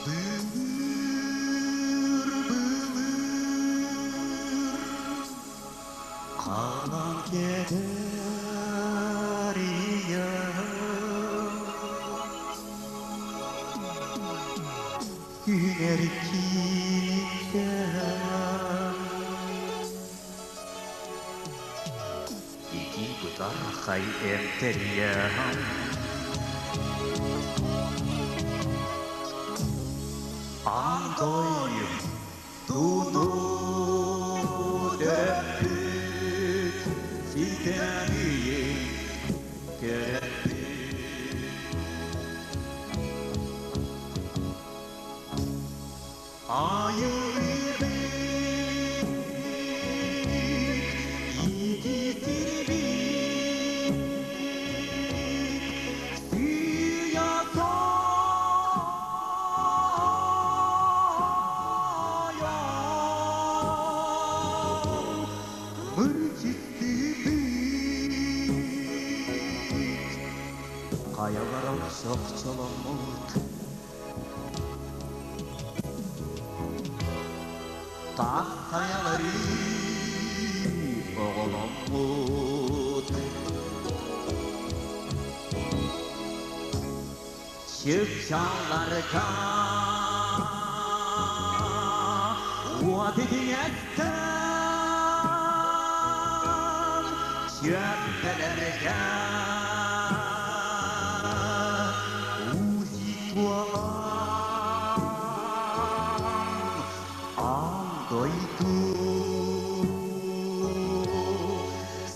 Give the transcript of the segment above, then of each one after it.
Былыр, былыр, Қалан кетер Күнер кииниттэн Ити бытархай эмтэриэм Аан дойдуну төрөппүт ситэҥийин төрөппүт Айыллыбыт иититирбит сыыйа Мырчыттыыбыт хайалара чохчоломмут Таас хайалары оҕоломмут Чыпчаалларга уот итигэттэн чүөмпэлэргэ уу туолан аан дойду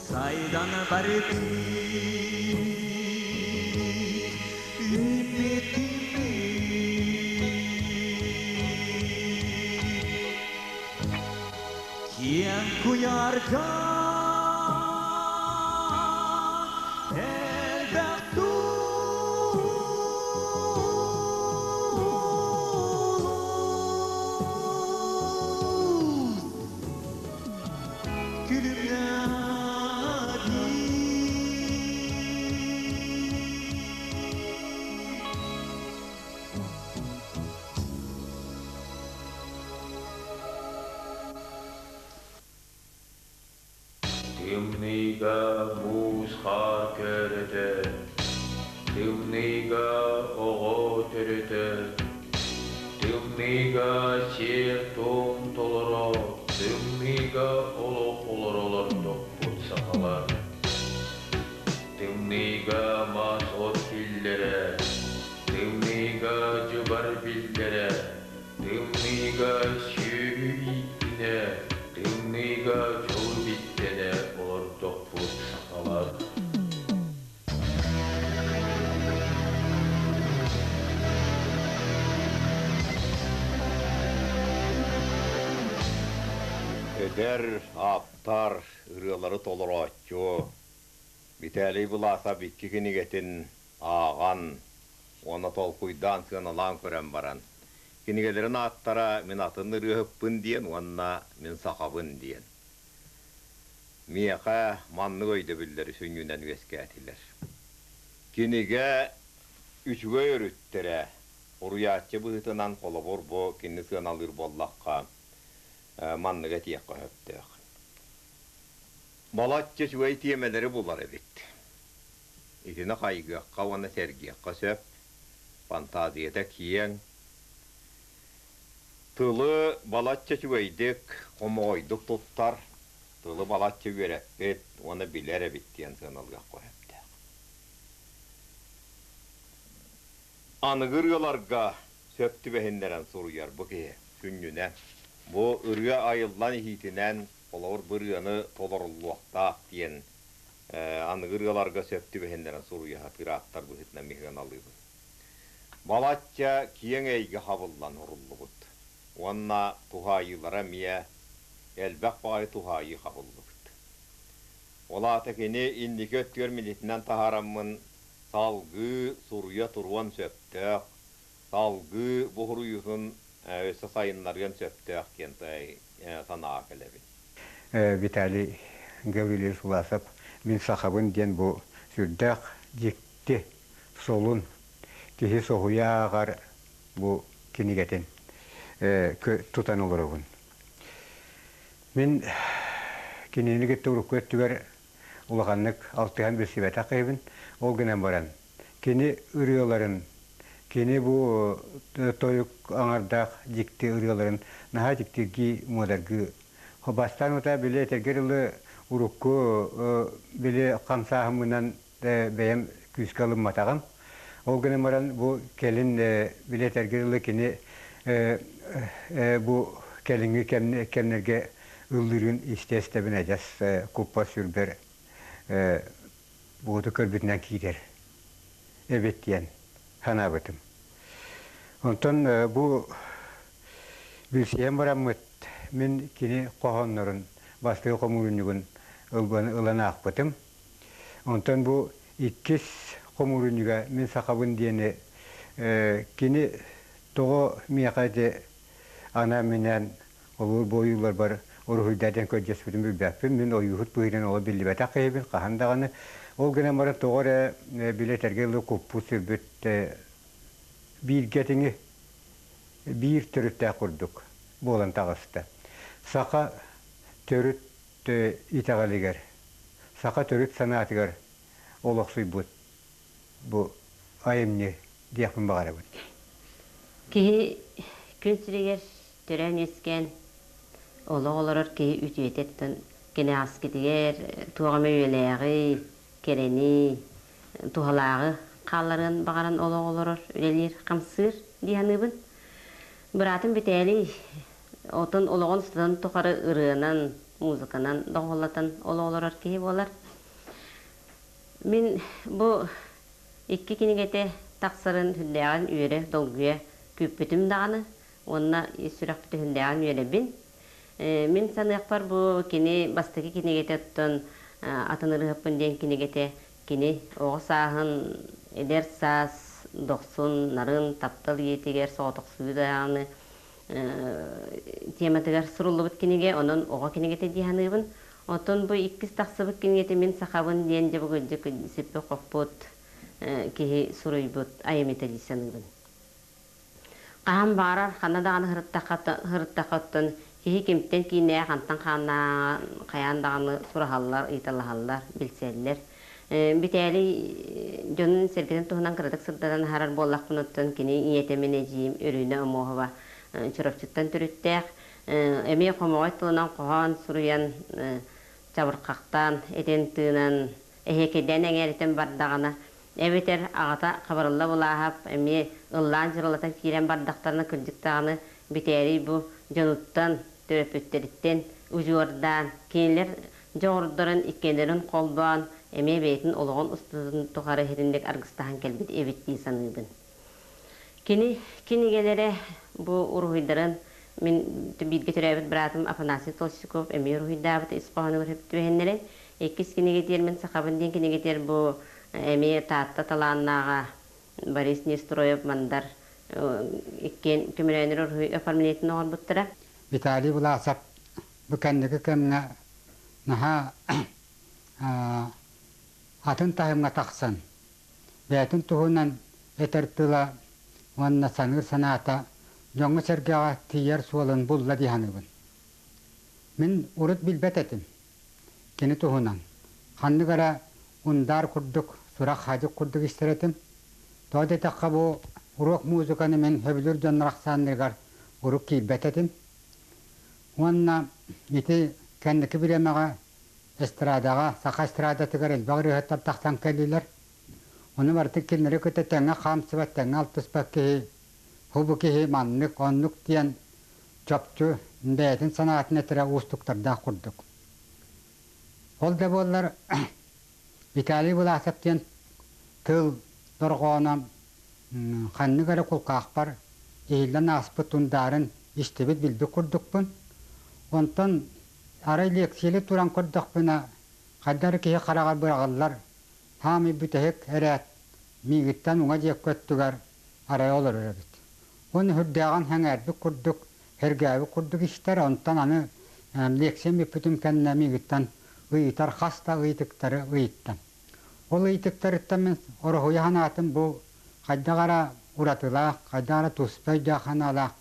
сайдан барбыт Киэҥ куйаарга элбэх туус Тымныйга муус-хаар көөрөтө, тымныйга оҕо төрөтө, тымныйга сиэр-туом толоро, тымныйга олох олоро олордохпут сахалар. Тымныйга мас-от киллэрэ, тымныйга дьыбар биллэрэ, тымныйга сүөһү ииттинэ, тымныйга дьол биттэнэ олордохпут сахалар. Эдэр ааптар ырыалары толорооччу Виталий Власов икки кинигэтин ааҕан уонна толкуйдаан сыаналаан көрөн баран, кинигэлэрин ааттара «Мин атын ырыаһыппын» диэн уонна «Мин сахабын» диэн. Миэхэ маннык өйдөбүллэри сүнньүнэн үөскээтилэр. Кинигэ үчүгэй өрүттэрэ, уруйааччы быһыытынан холобур бу кинини сыаналыыр буоллахха, манныгы этиэххэ сөптөөх. Балачча үчүгэй тиэмэлэри булар эбит. Итини хайгыахха уонна сэргиэххэ сөп. Фантазията киэҥ. Тылы балачча үчүгэйдик, хомоҕойдук туттар, тылы балачча үөрэппит уонна билэр эбит диэн сыаналыахха сөптөөх. Аныгы ырыаларга сөп түбэһиннэрэн суруйар бу киһи сүнньүнэ. Бу ырыа айыллан иһиитинэн холобур бу ырыаны толоруллуохтаах диэн аныгы ырыаларга сөп түбэһиннэрэн суруйа сатыыр ааптар быһыытынан миһыаналыыбын. Балачча киэҥ эйгэ хабыллан уруллубут уонна туһаайыылара эмиэ элбэх баҕайы туһаайыы хабыллыбыт. Ол аата кини инники өттүгэр милитинэн таһаараммын салгыы суруйа туруон сөптөөх, салгыы бу суруйуутун өссө сайыннарыан сөптөөх диэн санааҕа кэлэбин. Виталий Гаврильевич Власов «Мин сахабын» диэн бу сүрдээх дьикти, солун, киһи соһуйа ааҕар бу кинигэтин тутан олоробун. Мин кинини кытта урукку өттүгэр улаханнык алтыһан билсибэтэх киһибин. Ол гынан баран, кини ырыаларын, кини бу тойук аҥардаах дьикти ырыаларын наһаа дьиктиргии муодаргыы. Бастаан утаа били этэргэ дылы урукку били хамсааһыммынан бэйэм күүскэ ылымматаҕым. Ол гынан баран бу кэлин били этэргэ дылы кини бу кэлиҥҥи кэмнэргэ ыллыырын истэ-истэбин адьас куппар сүрбэр буоту көрбүтүнэн киирэр эбит диэн санаабытым. Онтон бу билсиһэн бараммыт мин кини хоһооннорун бастакы хомуурунньугун ылан аахпытым. Онтон бу иккис хомуурунньуга мин сахабын диэни кини тоҕо миэхэ ити анаан-минээн олуур буойууларбар уруһуйдаа диэн көрдөспүтүн билбэппин. Мин ойууһут быһыытынан олох биллибэтэх киһибин хаһан даҕаны. Ол гынан баран тоҕо эрэ били этэргэ дылы куппут-сүрбүт бииргэтиҥи биир төрүттээх курдук буолан таҕыста. Саха төрүт итэҕэлигэр, саха төрүт санаатыгар олохсуйбут бу айымньы диэхпин баҕарабын. Киһи күн сиригэр төрөөн-үөскээн олох олорор киһи үтүөтэ кэнэҕэскитигэр туох эмэ үйэлээҕи, кэрэни, туһалааҕы хаалларыан баҕаран олох олорор, үлэлиир, хамсыыр дии саныыбын. Быраатым Битээлий отон олоҕун устатын тухары ырыанан, музыканан доҕуһуоллатан олох олорор киһи буолар. Мин бу икки кинигэтэ тахсарын сүрдээҕин үөрэ, долгуйа күүппүтүм даҕаны уонна ис сүрэхпит сүрдээҕин үөрэбин. Мин саныахпар бу кини бастакы кинигэтэ оттон атын ырыаһыппын диэн кинигэтэ кини оҕо сааһын, эдэр саас дохсун, нарын, таптал ийэтигэр соҕотохсуйуу даҕаны тематыгар суруллубут кинигэ, онон оҕо кинигэтэ дии саныыбын. Оттон бу иккис тахсыбыт кинигэтэ Мин сахабын диэн дьэ бүгүлдьүк сиппит-хоппут киһи суруйбут айымньыта дии саныыбын. Хаһан баҕарар ханна даҕаны сырыттахха оттон киһи кимтэн киинэҕэ хантан хааннааҕын хайаан даҕаны сураһаллар, ыйыталаһаллар, билсэллэр. Битээлий дьонун-сэргэтин туһунан кыратык сырдатан аһарар буоллахпына оттон кини ийэтэ мин эдьиийим Өрүүнэ Омуоһова Чурапчыттан төрүттээх. Эмиэ хомоҕой тылынан хоһоон суруйан, чабырҕахтаан, этэн-тыынан, эһиэкэйдээн эҥээритэн бардаҕына, эбэтэр аҕата Хабырылла Былааһап эмиэ ыллаан дьырылатан киирэн бардахтарына кырдьык даҕаны бүтээрий бу дьонуттан, төрөппүттэриттэн удьуордаан, кинилэр дьоҕурдарын иккиэннэрин холбоон, эмиэ бэйэтин олоҕун устатын тухары иһитинник аргыстаһан кэлбит эбит дии саныыбын. Кини кинигэлэрэ бу уруһуйдарын мин бииргэ төрөөбүт быраатым Афанасий Толстяков эмиэ уруһуйдаабыт ис хоһоонугар сөп түбэһиннэрэн, иккис кинигэтигэр мин сахабын диэн кинигэтигэр бу эмиэ Таатта талааннааҕа Борис Нестроев Мандар иккиэн көмөлөөнөр уруһуй оформлениетын оҥорбуттара. Виталий Власов бу кэнники кэмҥэ наһаа атын таһымҥа тахсан бэйэтин туһунан этэр тыла уонна саныыр санаата дьоҥҥо-сэргэҕэ тиийэр суолун булла дии саныыбын. Мин урут билбэт этим кини туһунан. Ханнык эрэ ундаар курдук, сурах-хадьык курдук истэр этим. Тоҕо диэтэххэ бу уруок музыканы мин сөбүлүүр дьоннор ахсааннарыгар урук киирбэт этим. Уонна ити кэнники бириэмэҕэ эстрадаҕа, саха эстрадатыгар элбэх ырыаһыттар тахсан кэллилэр. Ону барытын кинилэри кытта тэҥҥэ хаамсыбат, тэҥҥэ алтыспат киһи, бу киһи маннык, оннук диэн чопчу бэйэтин санаатын этэрэ уустуктардаах курдук. Ол да буоллар Виталий Власов диэн тыл дорҕооно ханнык эрэ кулгаахпар иһиллэн ааспыт тундаарын истибит билбит курдукпун. Онтон арай лиэксийэли туран көрдөхпүнэ, хайдах эрэ киһи хараҕар быраҕыллар, хаамый бүтэһик эрээт миигиттэн уҥа диэки өттүгэр арай олорор эбит. Уонна сүрдээҕин сэҥээрбит курдук, сэргээбит курдук истэр, онтон аны лиэксийэм бүппүтүн кэннэ миигиттэн ыйытар хас да ыйытыктары ыйыттым. Ол ыйытыктарыттан мин ороһуйа санаатым бу хайдах эрэ уратылаах, хайдах эрэ туспа өйдөөх санаалаах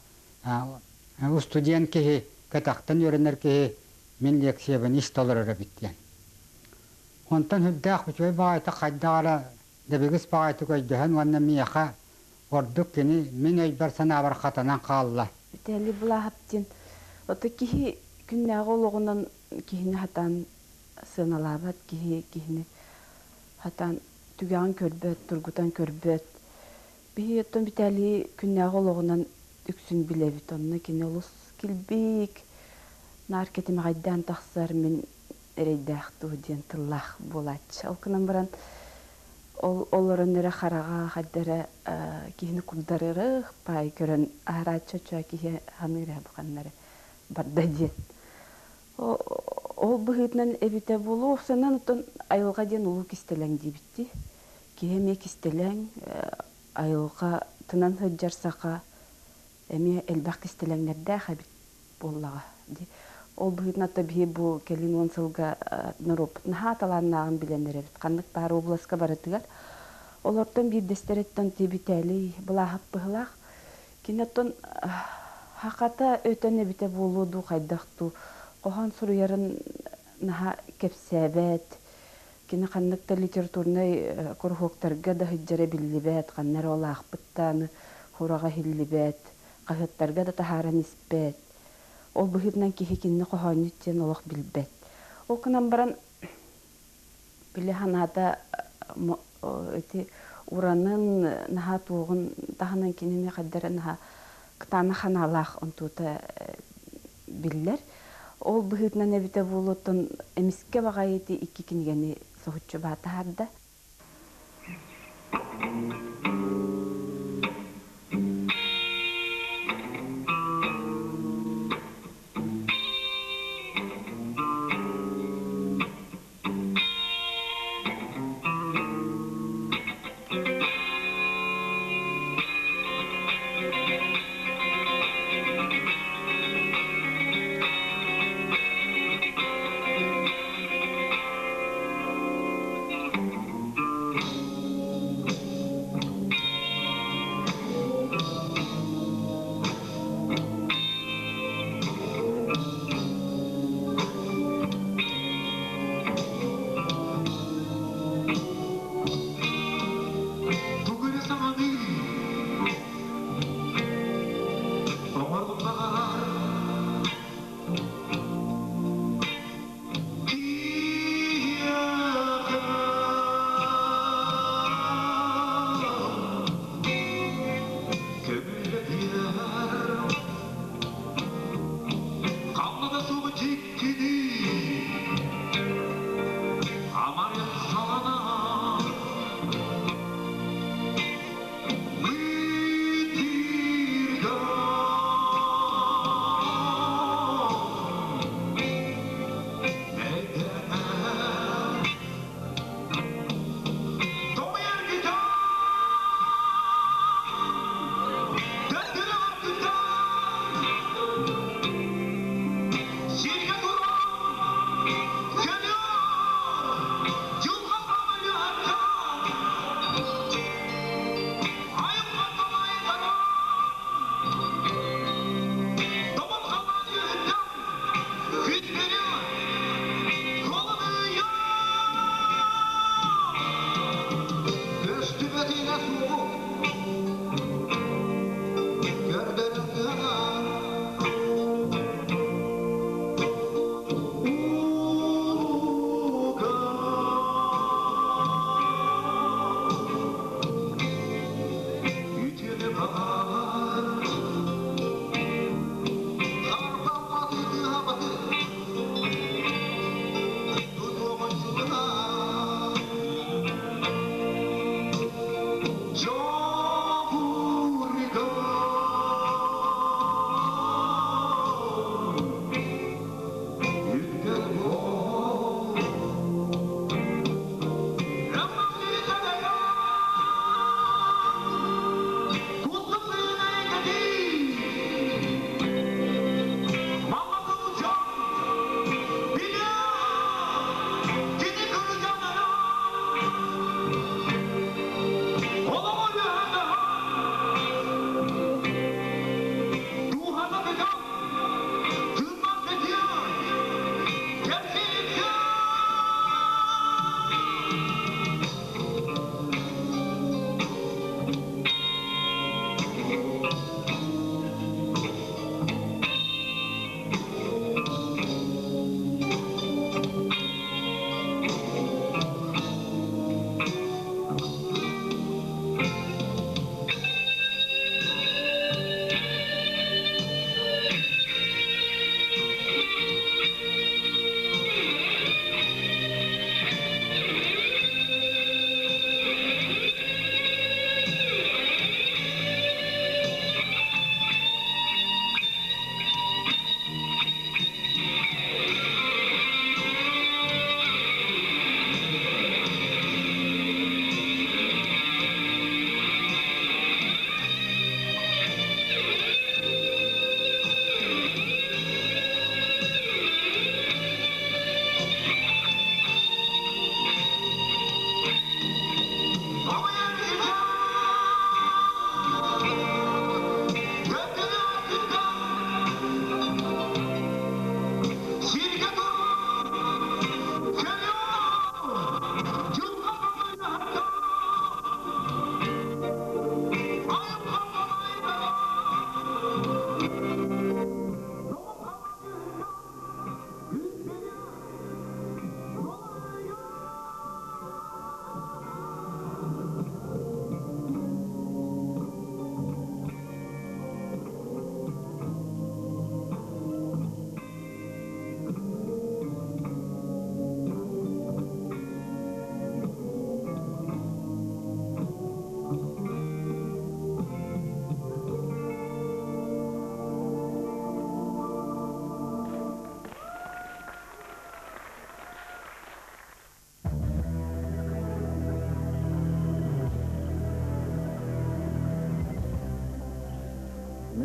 устудьуон киһи, кэтэхтэн үөрэнэр киһи мин лекциябын истэ олорор эбит диэн. Онтон сүрдээх үчүгэй баҕайытык хайдах эрэ дэбигис баҕайытык өйдөһөн уонна миэхэ ордук кини мин өйбөр-санаабар хатанан хаалла. Виталий Булаһап диэн ото киһи күннээҕи олоҕунан киһини хатаан сыаналаабат киһи киһини хатаан түгэҕин көрбөт, тургутан көрбөт. Биһи оттон Виталий күннээҕи олоҕунан үксүн билэбит. Онно кини олус килбик, наар кэтимэҕэйдээн тахсар мин эрэйдээх дуу диэн тыллаах буолааччы. Ол гынан баран ол олорон эрэ хараҕа хайда эрэ киһини курдарырых паай көрөн аһарааччы оччо киһи ханыыр ээ бу ханна эрэ барда диэн. Ол быһыытынан эбитэ буолуо. Охсонон оттон айылҕа диэн улуу кистэлэҥ диэбиттии. Киһи эмиэ кистэлэҥ, айылҕа тынан сылдьар саха эмиэ элбэх кистэлэҥнэрдээх эбит буоллаҕа дии. Ол быһыытынан да биһи бу кэлин уон сылга норуоппут наһаа талааннааҕын билэн эрэбит. Ханнык баар обласка барытыгар. Олортон биирдэстэриттэн Тибитээлий Былааһап быһылаах. Кини оттон хахата өтөн эбитэ буолуо дуу, хайдах дуу, хоһоон суруйарын наһаа кэпсээбэт. Кини ханнык да литературнай куруһуоктарга да сылдьара биллибэт, ханна эрэ ол аахпыттааны хураҕа иһиллибэт, хаһыаттарга да таһааран испэт. Ол быһыытынан киһи кинини хоһоонньут диэн олох билбэт. Ол гынан баран били санаата ити уранын наһаа туоҕун таһынан кинини хайдара наһаа кытаанах ханаалаах онтуота биллэр. Ол быһыытынан эбитэ буолуоттан эмискэ баҕайы ити икки кинигэни соһуччу баатаһарда.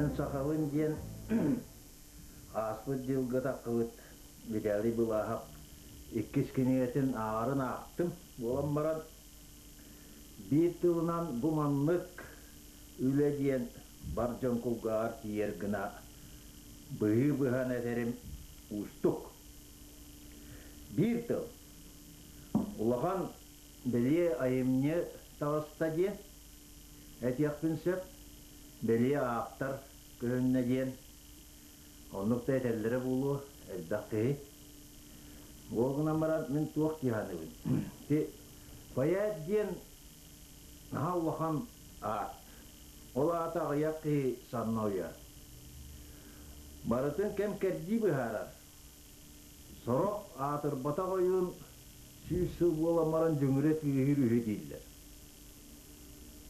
Мин сахабын диэн ааспыт дьылга таххыбыт Виталий Былааһап иккис кинигэтин ааҕарын аахтым. Буолан баран биир тылынан бу маннык үлэ диэн бар дьон кулгааҕар тиийэр гына быһыы быһан этэрим уустук. Биир тыл. Улахан бэлиэ айымньы таҕыста диэн этиэхпин сөп. Бэлиэ ааптар көһүннэ диэн оннук да этэллэрэ буолуо элбэх киһи. Ол гынан баран мин туох дии саныыбын. Ти поэт диэн наһаа улахан аат. Ол аата аҕыйах киһи санна уйар. Барытын кэм-кэрдии быһаарар. Сорох аатырбатах ойуун 100 сыл буолан баран дьүҥүрэ тыаһыыр үһү дииллэр.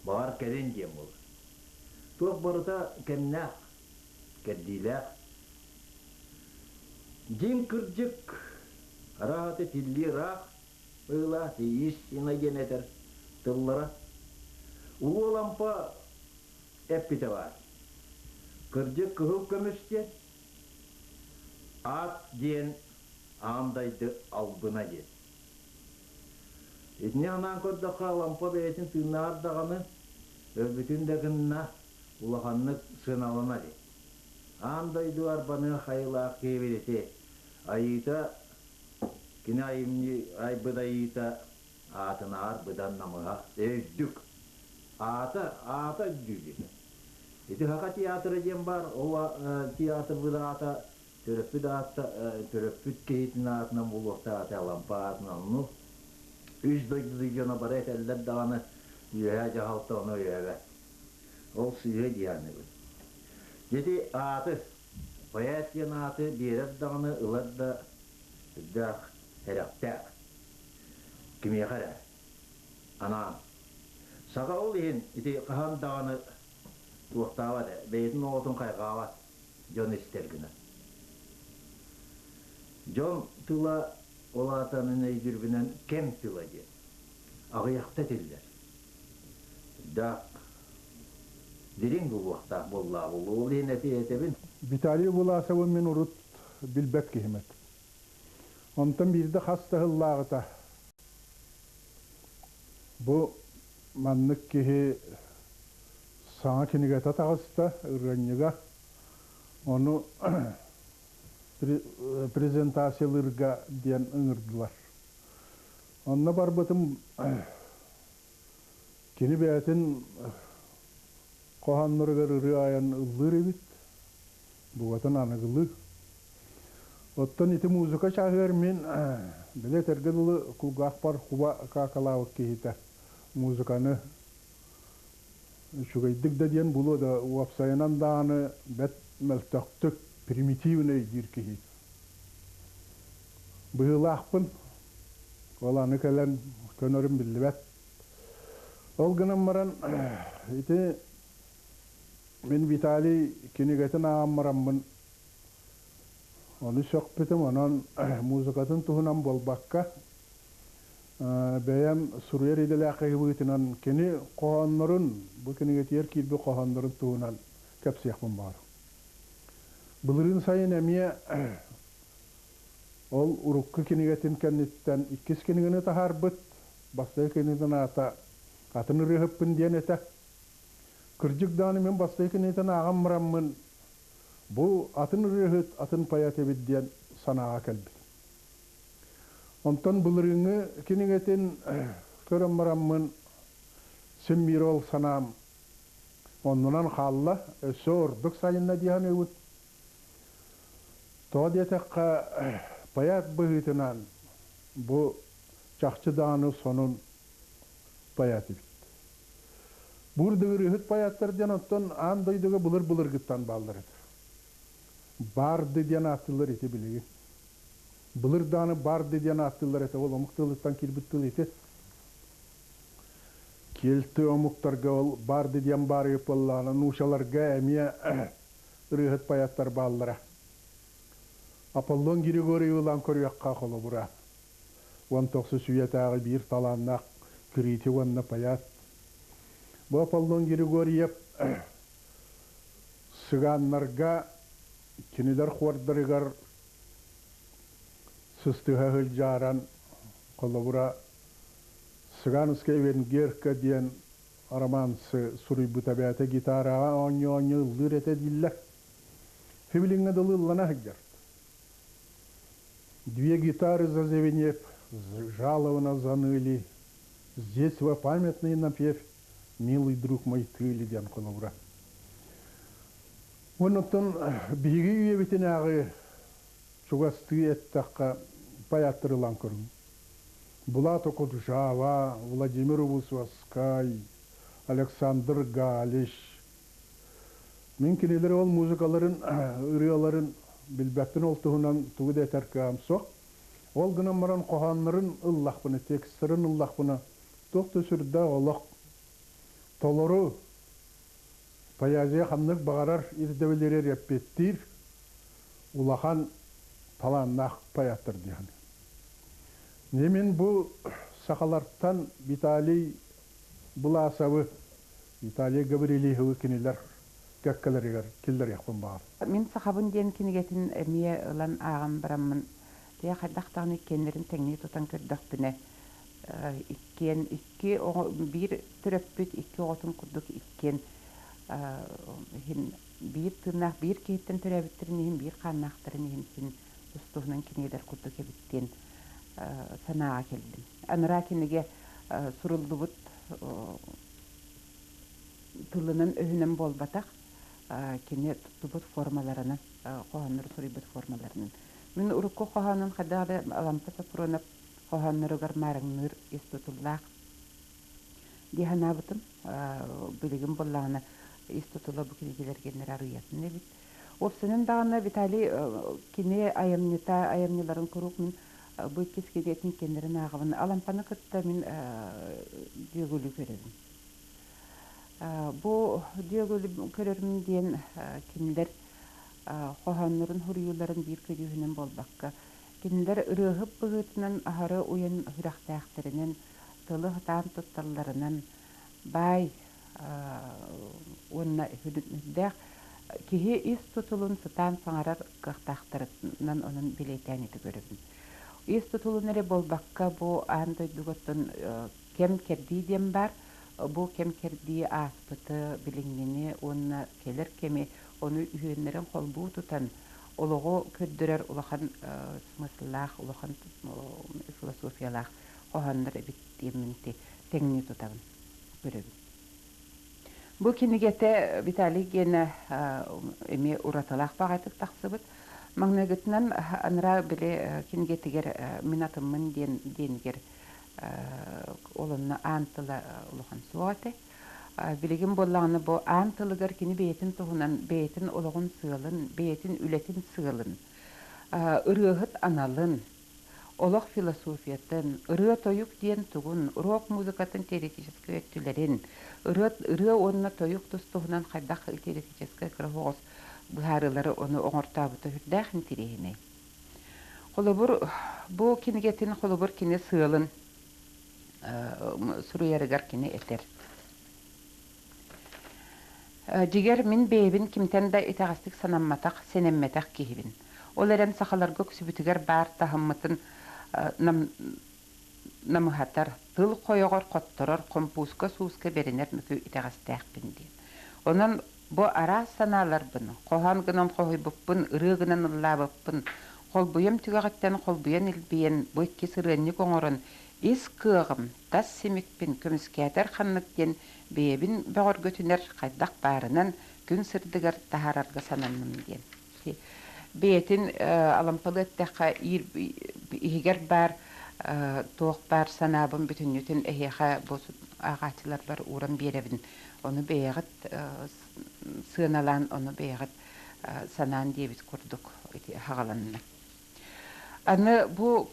Баҕар кэлин диэн буолар. Туох барыта кэмнээх, кэрдиилээх. Дьиҥ кырдьык арааһата тиллии ыраах быһыылаах истина диэн этэр тыллара. Улуу Алампа эппитэ баар. Кырдьык кыһыл көмүс диэн Аат диэн аан дайды албына диэн. Итини анаан көрдөххө, Алампа бэйэтин тыыннааҕар даҕаны, өлбүтүн да гынна улаханнык сыаналана илик. Аан дойду арбаныах айылаах киһибит ити айыыта, кини айымньы айбыт айыыта аатынааҕар быдан намыһах, өйдүк. Аата, аата өйдүүр ити. Ити Саха театра диэн баар, ол театрбыт аата төрөппүт аатта төрөппүт киһитин аатынан буолуохтаах аты Алампа аатынан ону үс дойду дьоно бары этэллэр даҕаны үөһээ дьаһалта ону өйөөбөт. Ол сыыһа дии саныыбын. Ити ааты, поэт диэн ааты биэрэр даҕаны, ылар да сүрдээх сэрэхтээх. Кимиэхэ эрэ анаан. Саха ол иһин ити хаһан даҕаны туохтаабат ээ, бэйэтин оҕотун хайҕаабат дьон истэр гына. Дьон тыла ол аата мин өйдүүрбүнэн кэм тыла диэн. Аҕыйахта этиллэр. Даах дириҥ булуохтаах буоллаа буолуо. Ол иһин эти этэбин. Виталий Власовы мин урут билбэт киһим этим. Онтон биирдэ хас да сыллааҕыта Бу маннык киһи саҥа кинигэтэ таҕыста, ырыанньыга. Ону презентациялыырга диэн ыҥырдылар. Онно барбытым кини бэйэтин хоһоонноругар ырыа айан ыллыыр эбит. Букатын аныгылыы. Оттон ити музыка чааһыгар мин били этэргэ дылы кулгаахпар куба какалаабыт киһитэ музыканы үчүгэйдик да диэн булуо да уопсайынан даҕаны бэрт мөлтөхтүк примитивный диир киһи быһыылаахпын. Ол аны кэлэн көнөрүм биллибэт. Ол гынан баран ити Мин Виталий кинигэтин ааҕан бараммын ону сөхпүтүм, онон музыкатын туһунан буолбакка, бэйэм суруйар идэлээх киһи быһыытынан кини хоһооннорун, бу кинигэтигэр киирбит хоһооннорун туһунан кэпсиэхпин баҕарабын. Былырыын сайын эмиэ ол урукку кинигэтин кэнниттэн иккис кинигэни таһаарбыт, бастакы кинигэтин аата «Атын ырыаһыппын» диэн этэ. Кырдьык даҕаны мин бастакы кинигэтин ааҕан бараммын, бу атын ырыаһыт, атын поэт эбит диэн санааҕа кэлбитим. Онтон былырыыҥҥы кинигэтин көрөн бараммын, син биир ол санаам оннунан хаалла, өссө ордук сайынна дии саныыбын. Тоҕо диэтэххэ, поэт быһыытынан бу чахчы даҕаны сонун поэт эбит. Буурдыгырыыһыт поэттар диэн оттон аан дойдуга былыр-былыргыттан бааллар этэ. Барды диэн ааттыыллар ити билигин. Былыр даҕаны барды диэн ааттыыллар этэ, ол омук тылыттан киирбит тыл ити. Кельты омуктарга ол барды диэн баар буоллаҕына, нуучаларга эмиэ ырыаһыт поэттар бааллара. Аполлон Григорьевы ылан көрүөххэ холобура. 19 үйэтээҕи биир талааннаах критик уонна поэт. Бу Аполлон Григорьев Цыганнарга кинилэр хуордарыгар сыстыһа сылдьааран, холобура, «Цыганская венгерка» диэн романсы суруйбута бэйэтэ гитараҕа оонньуу-оонньуу ыллыыр этэ дииллэр. Сибилиҥҥэ дылы ыллана сылдьар. Две гитары зазвенев, жалобно заныли, здесь во памятный напев «Милый друг мой ты» диэн холобура. Оннуттан биһиги үйэбитинээҕи чугастыы эттэххэ паяттырылан көрүҥ. Булат Окуджава, Владимир Высоцкай, Александр Галич. Мин кинилэр ол музыкаларын, ырыаларын билбэппин ол туһунан тугу да этэр кыаҕым суох. Ол гынан баран хоһооннорун ыллахпына, текстарын ыллахпына, туох да сүрдээх олох толору поэзия ханнык баҕарар ирдэбилэри эппиэттиир улахан талааннаах поэттар диэн. Мин бу сахалартан Виталий Буласовы, Виталий Гаврильевы кинилэр кэккэлэригэр киллэриэхпин баҕар. Мин сахабын диэн кинигэтин эмиэ ылан ааҕан бараммын, тиэ хайдах даҕаны иккиэннэрин тэҥнии тутан көрдөхпүнэ, иккиэн икки оҕо биир төрөппүт икки оҕотун курдук иккиэн иһин биир тыыннаах биир киһиттэн төрөөбүттэрин иһин биир хааннаахтарын иһин син тус-туһунан кинигэлэр курдук эбит диэн санааҕа кэллим. Анараа кинигэ суруллубут тылынан-өһүнэн буолбатах, кини туттубут формаларынан, хоһооннору суруйбут формаларынан. Мин урукку хоһоонун хайдах да Алампа Сопрунов хоһоонноругар маарыҥныыр ис тутуллаах дии санаабытым. Билигин буоллаҕына ис тутула бу кинигэлэргэннэр арыйатын эбит. Уопсайынан даҕаны Виталий кини айымньыта, айымньыларын куруук мин бу иккис кинигэтин иккиэннэрин ааҕабын. Алампаны кытта мин дьүөгүлүү көрөбүн. Бу дьүөгүлүү көрөрүм диэн кинилэр хоһооннорун суруйууларын биир көрүүһүнэн буолбакка, кинилэр ырыаһыт быһыытынан аһары уйан сүрэхтээхтэринэн, тылы сатаан тутталларынан баай уонна үрдээх киһи ис тутулун сатаан саҥарар кыахтаахтарынан онон бэлиэтээн ити көрөбүн. Ис тутулун эрэ буолбакка, бу аан дойдугаттан кэм-кэрдии диэн баар. Бу кэм-кэрдии ааспыты, билиҥҥини уонна кэлэр кэми ону үһүөннэрин холбуу тутан олоҕу көрдөрөр улахан смысллаах, улахан философиялаах хоһооннор эбит диэммин тэҥнии тутабын, көрөбүн. Бу кинигэтэ Виталий Гена эмиэ уратылаах баҕайытык тахсыбыт. Маҥнайгытынан анараа били кинигэтигэр мин атыммын диэн диэнигэр ол онно аан тыла улахан суох этэ. Билигин буоллаҕына бу аан тылыгар кини бэйэтин туһунан, бэйэтин олоҕун сыалын, бэйэтин үлэтин сыалын, ырыаһыт аналын, олох философиятын, ырыа-тойук диэн тугун, рок музыкатын теоретическай өттүлэрин, ырыа, ырыа уонна тойук тус-туһунан хайдах теоретическай кыра соҕус быһаарыылары ону оҥортообута сүрдээх интириэһинэй. Холобур, бу кинигэтин холобур кини сыалын суруйарыгар кини этэр. Дьигэр, мин бэйэбин кимтэн да итэҕэстик санамматах, сэнэммэтэх киһибин. Ол эрэн сахаларга үксүбүтүгэр баар таһыммытын намыһатар, тыл хойоҕор хотторор, хомпууска-сууска бэринэр мөкү итэҕэстээхпин диэн. Онон бу араас санааларбын, хоһоон гынан хоһуйбуппун, ырыа гынан ыллаабыппын, холбуйам түгэҕиттэн холбуйан илбийэн, бу иккис ырыанньык оҥорон, ис кыаҕым, тас симикпин көмүскээтэр ханнык диэн бэйэбин бөҕөргөтүнэр хайдах баарынан күн сырдыгар таһаарарга сананным диэн. Бэйэтин Алампалы эттэххэ иһигэр баар туох баар санаабын бүтүннүүтүн эһиэхэ бу ааҕааччыларбар ууран биэрэбин. Ону бэйэҕит сыаналаан, ону бэйэҕит санаан диэбит курдук ити хаҕаланна. Аны бу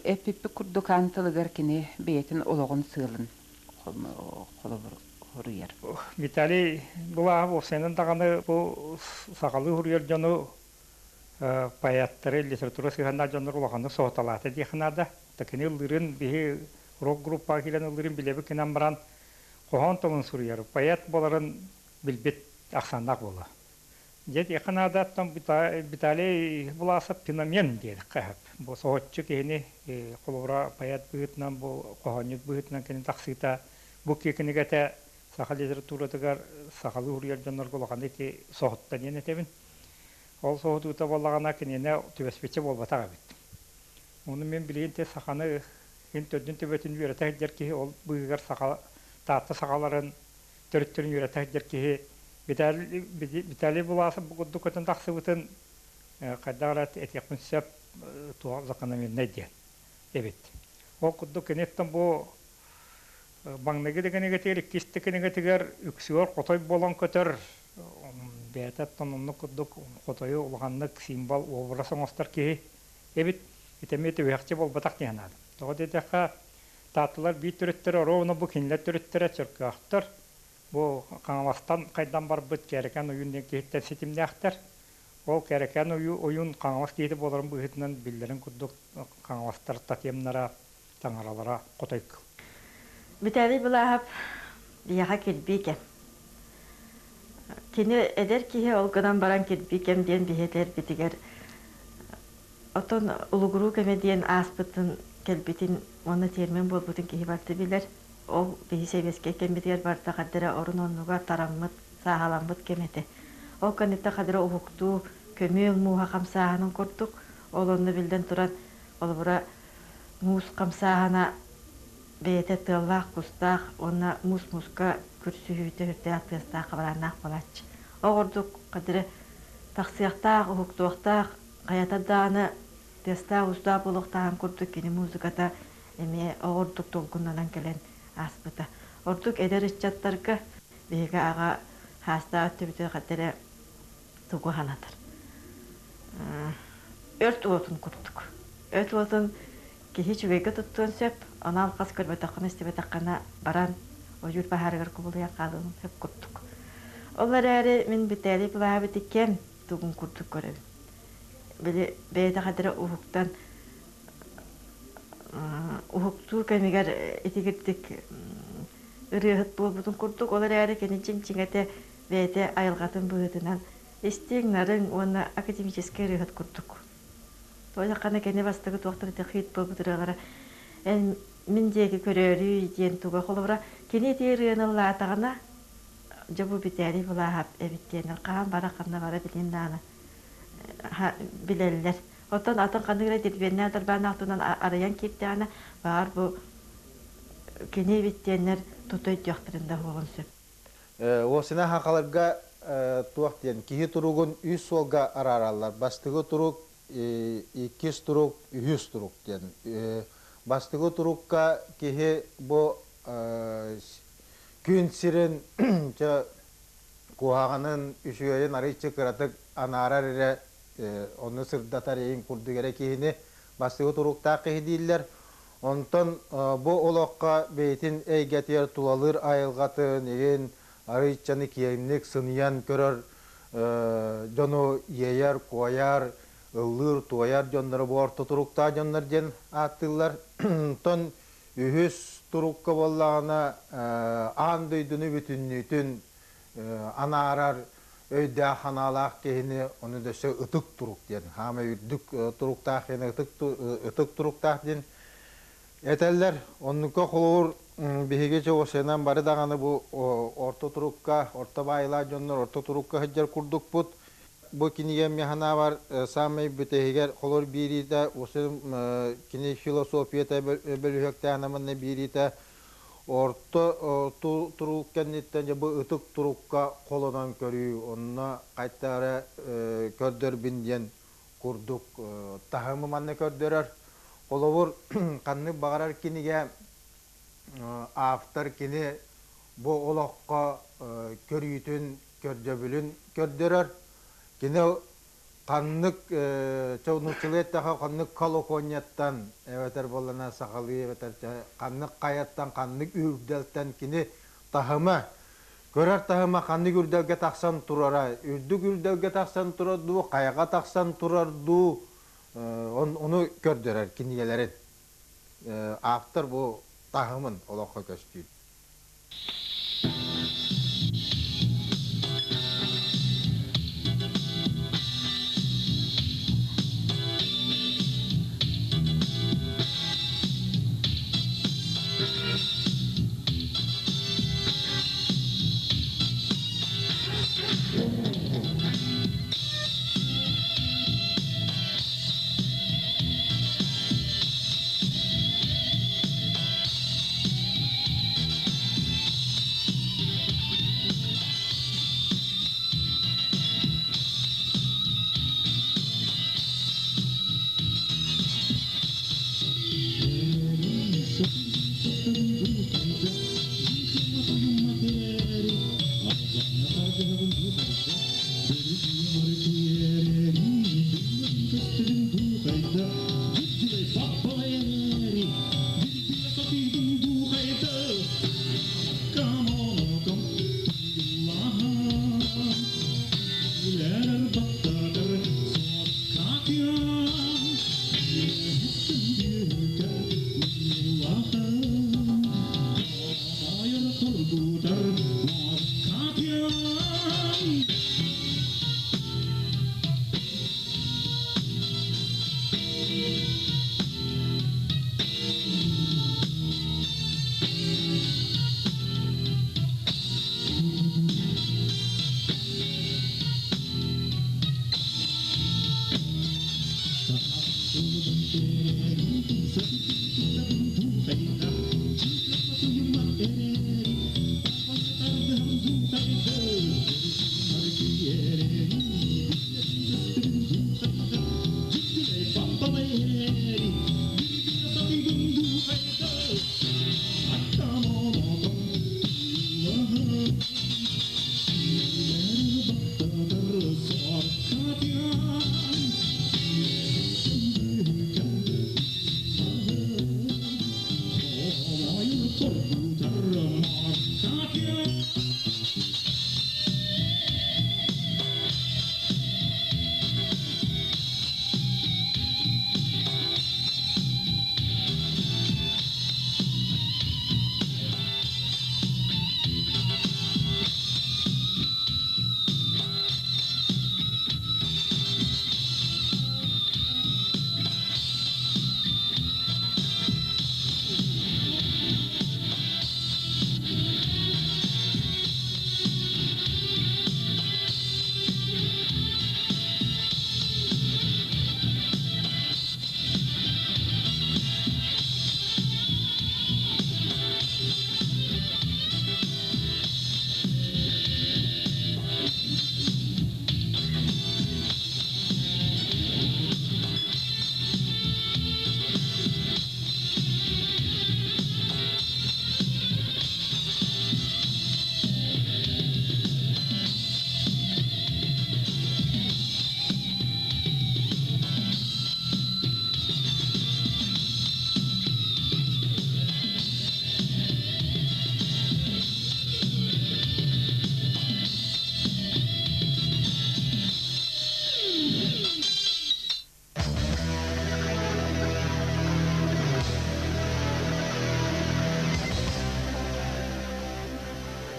эппиппит курдук аан тылыгар кини бэйэтин олоҕун сыалын холобур хоруйар. Виталий Булаев уопсайынан даҕаны бу сахалыы суруйар дьону поэттары, литература сыһыаннаах дьоннору улаханнык соһуталаата диэххэ наада. Кини ыллыырын биһи рок-группаҕа киирэн ыллыырын билэбит гынан баран хоһоон тылын суруйар, поэт буоларын билбит. Ахсааннаах буолуо. Дьэ итиэхэ наадаттан Виталий Власов феномен диэххэ сөп. Бу соһуччу киһини холобура поэт быһыытынан бу хоһоонньут быһыытынан кини тахсыыта бу кинигэтэ саха литературатыгар сахалыы уруйар дьоннорго улаханнык ити соһутта диэн этэбин. Ол соһутуута буоллаҕына кинини түбэспиччэ буолбатах эбит. Ону мин билигин те саханы ин төрдүн төбөтүн үөрэтэ сылдьар киһи ол быыһыгар саха Таатта сахаларын төрүттэрин үөрэтэ сылдьар киһи Виталий Буласов бу курдук көтөн тахсыбытын хайдах эрэ этиэхпин сөп туох закономернай диэн эбит. Ол курдук киниттэн бу маҥнайгы да кинигэтигэр, иккис да кинигэтигэр үксүгэр хотой буолан көтөр бэйэтэ оттон оннук курдук хотойу улаханнык символ образ оҥостор киһи эбит. Ити эмиэ түбэһэхчэ буолбатах дии санаатым. Тоҕо диэтэххэ, Таатталар биир төрүттэрэ оруобуна бу кинилэр төрүттэрэ Чөркөөхтөр. Бу Хаҥаластан хайдан барбыт Кээрэкээн ойуун диэн киһиттэн ситимнээхтэр. Ол Кээрэкээн ойуун Хаҥалас киһитэ буоларын быһыытынан биллэрин курдук Хаҥаластар тотемнара, таҥаралара Хотой кыл. Виталий Былааһап биһиэхэ кирбии кэм. Кини эдэр киһи ол гынан баран кирбии кэм диэн биһи этэрбитигэр Оттон улугуруу кэмэ диэн ааспытын, кэлбитин уонна термин буолбутун киһи барыта билэр. Ол биһи сэбиэскэй кэммитигэр барыта ханна эрэ орун-оннугар тараммыт, сааһыламмыт кэм этэ. Ол кэнниттэн ханна эрэ уһуктуу, көмүөл мууһа хамсааһынын курдук, ол онно биллэн туран, холобура, муус хамсааһына бэйэтэ тыаллаах-кустаах уонна муус-мууска көрсүһүүтэ сүрдээх тыастаах хабарааннаах буолааччы. Ол курдук ханна эрэ тахсыахтаах, уһуктуохтаах Хайата даҕаны тыастаах-уустаах буолуохтааҕын курдук кини музыката эмиэ оҕурдук долгуннанан кэлэн ааспыта. Ордук эдэр ыччаттарга биһиги аҕа хаастаах өттүбүтүгэр хата эрэ тугу санатар. Өрт уотун курдук. Өрт уотун киһи үчүгэйгэ туттуон сөп, ону алҕас көрбөтөххүнэ, истибэтэххинэ баран ойуур баһаарыгар кубулуйан хаалыан сөп курдук. Ол эрээри мин Виталий Плавити кэм тугун курдук көрөбүн. Били бэйэтэ хадыра уһуктан уһуктуу кэмигэр итигирдик ырыаһыт буолбутун курдук, ол эрээри кини чиҥ-чиҥэтэ бэйэтэ айылҕатын быһыытынан истиҥ, нарыҥ уонна академическай ырыаһыт курдук. Тоҕо кини бастакы туохтан ити хит буолбут ырыалара эн мин диэки көрөөрүй диэн туга холобура кини ити ырыаны ыллаатаҕына дьэ бу Битээлий Былааһап эбит диэннэр хаһан бара ханна бара билин даҕаны билэллэр. Оттон атын ханнык эрэ дирбиэннээх дарбааннаах туһунан арыйан киирдэҕинэ, баҕар бу кини эбит диэннэр тута өйдүөхтэрин да уһуоҕун сөп. Уопсайынан хахаларга туох диэн киһи туругун үс суолга араараллар. Бастакы турук, иккис турук, үһүс турук диэн. Бастакы турукка киһи бу күн сирин чэ куһаҕанын, үчүгэйин арыйчы кыратык анаарар эрэ, ону сырдатар эйин курдук эрэ киһини бастакы туруктаах киһи дииллэр. Онтон бу олоххо бэйэтин эйгэтигэр тулалыыр айылҕатын, игин арыйчаны киэҥник сыныйан көрөр дьону иэйэр, куойар, ыллыыр-туойар дьоннору бу орто туруктаах дьоннор диэн ааттыыллар. Онтон Үһүс турукка буоллаҕына, аан дойдуну бүтүннүүтүн анаарар өйдөөх-санаалаах киһини ону өссө ытык турук диэн, хаамай үрдүк туруктаах диэн ытык туруктаах диэн этэллэр. Оннукка холобур биһиги чугасынан бары даҕаны бу орто турукка, орто баайылаах дьоннор орто турукка сылдьар курдукпут. Бу кинигэм санаабар саамай бүтэһигэр холор биэриитэ кини философията бөлүһүөктээх манна биэриитэ орто турук кэнниттэн дьэ бу ытык турукка холонон көрүү онно хайтара көрдөрбүн диэн курдук таһымы манна көрдөрөр. Холобур ханнык баҕарар кинигэ автор кини бу олоххо көрүүтүн көрдөбүлүн көрдөрөр. Кини ханнык нууччалыы эттэхэ ханнык колокольняттан эбэтэр буоллана сахалыы эбэтэр ханнык хайаттан ханнык үрдэлтэн кини таһыма көрөр таһыма ханнык үрдэлгэ тахсан турара үрдүк үрдэлгэ тахсан турар дуу хайаҕа тахсан турар дуу ону көрдөрөр кинигэлэрин автор бу таһымын олоххо көстүү.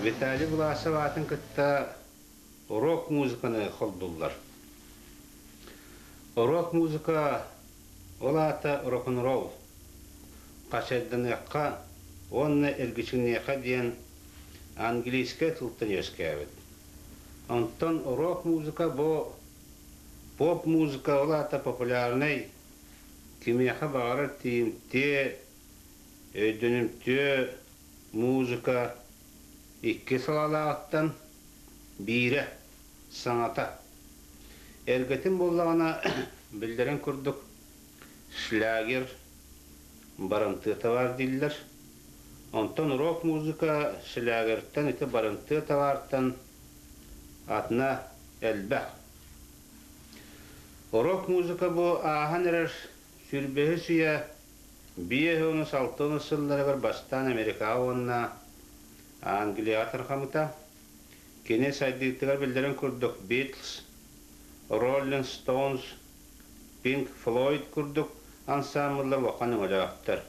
Виталий Власов аатын кытта рок-музыканы холбууллар. Рок-музыка ол аата рок-н-ролл. Хачайданыахха уонна эргичиҥниэххэ диэн английскай тылтан үөскээбит. Онтон рок-музыка бу поп-музыка ол аата популярнай кимиэхэ баҕарар тиийимтиэ, өйдөнүмтүө музыка икки салалааҕыттан биирэ саҥата. Эргэтин буоллаҕына, биллэрин курдук, шлягер барымтыата баар дииллэр. Онтон рок-музыка шлягертан ити барымтыа табаартан атына элбэх. Рок-музыка бу ааһан эрэр сүүрбэһис үйэ 5-6 сылларыгар бастаан Америкаҕа уонна Англияҕа тарҕаммыта. Кини сайдыытыгар биллэрин курдук Beatles, Rolling Stones, Pink Floyd курдук ансаамбыллар улахан өҥөлөөхтөр.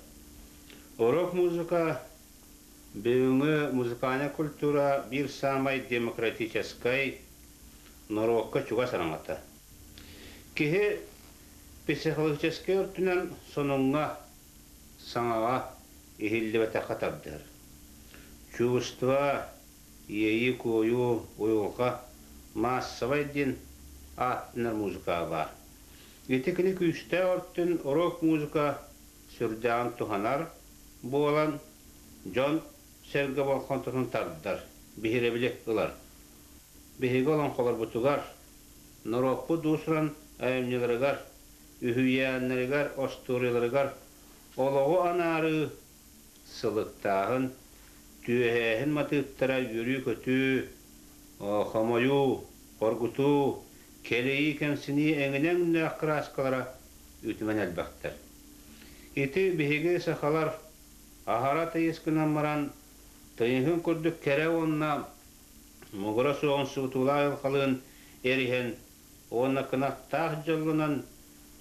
Рок-музыка бүгүҥҥү музыкальнай культура биир саамай демократическай, норуокка чугас араҥата. Киһи психологическай өртүнэн сонуҥҥа, саҥаҕа иһиллибэтэххэ тардыһар. Чувство, иэйии-куойуу, уйулҕа, маассабай диэн ааттанар музыка баар. Ити кини күүстээх өртүн рок-музыка сүрдээҕин туһанар буолан, дьон сэргэ болҕомтотун тардар, биһирэбили ылар. Биһиги олоҥхолорбутугар, норуоппут уус-уран айымньыларыгар, үһүйээннэригэр, остуоруйаларыгар олоҕу анаарыы, сылыктааһын, түөһээһин матыыптара үөрүү-көтүү, хомойуу, хоргутуу, кэлэйии-кэмсинии эҥинэ өҥнөөх кырааскалара үтүмэн элбэхтэр. Ити биһиги сахалар аһара тыйыс гынан баран, тыйыһын курдук кэрэ уонна мугура суоҕун суутуулаах айылҕалыын эриһэн уонна кынаттаах дьоллонон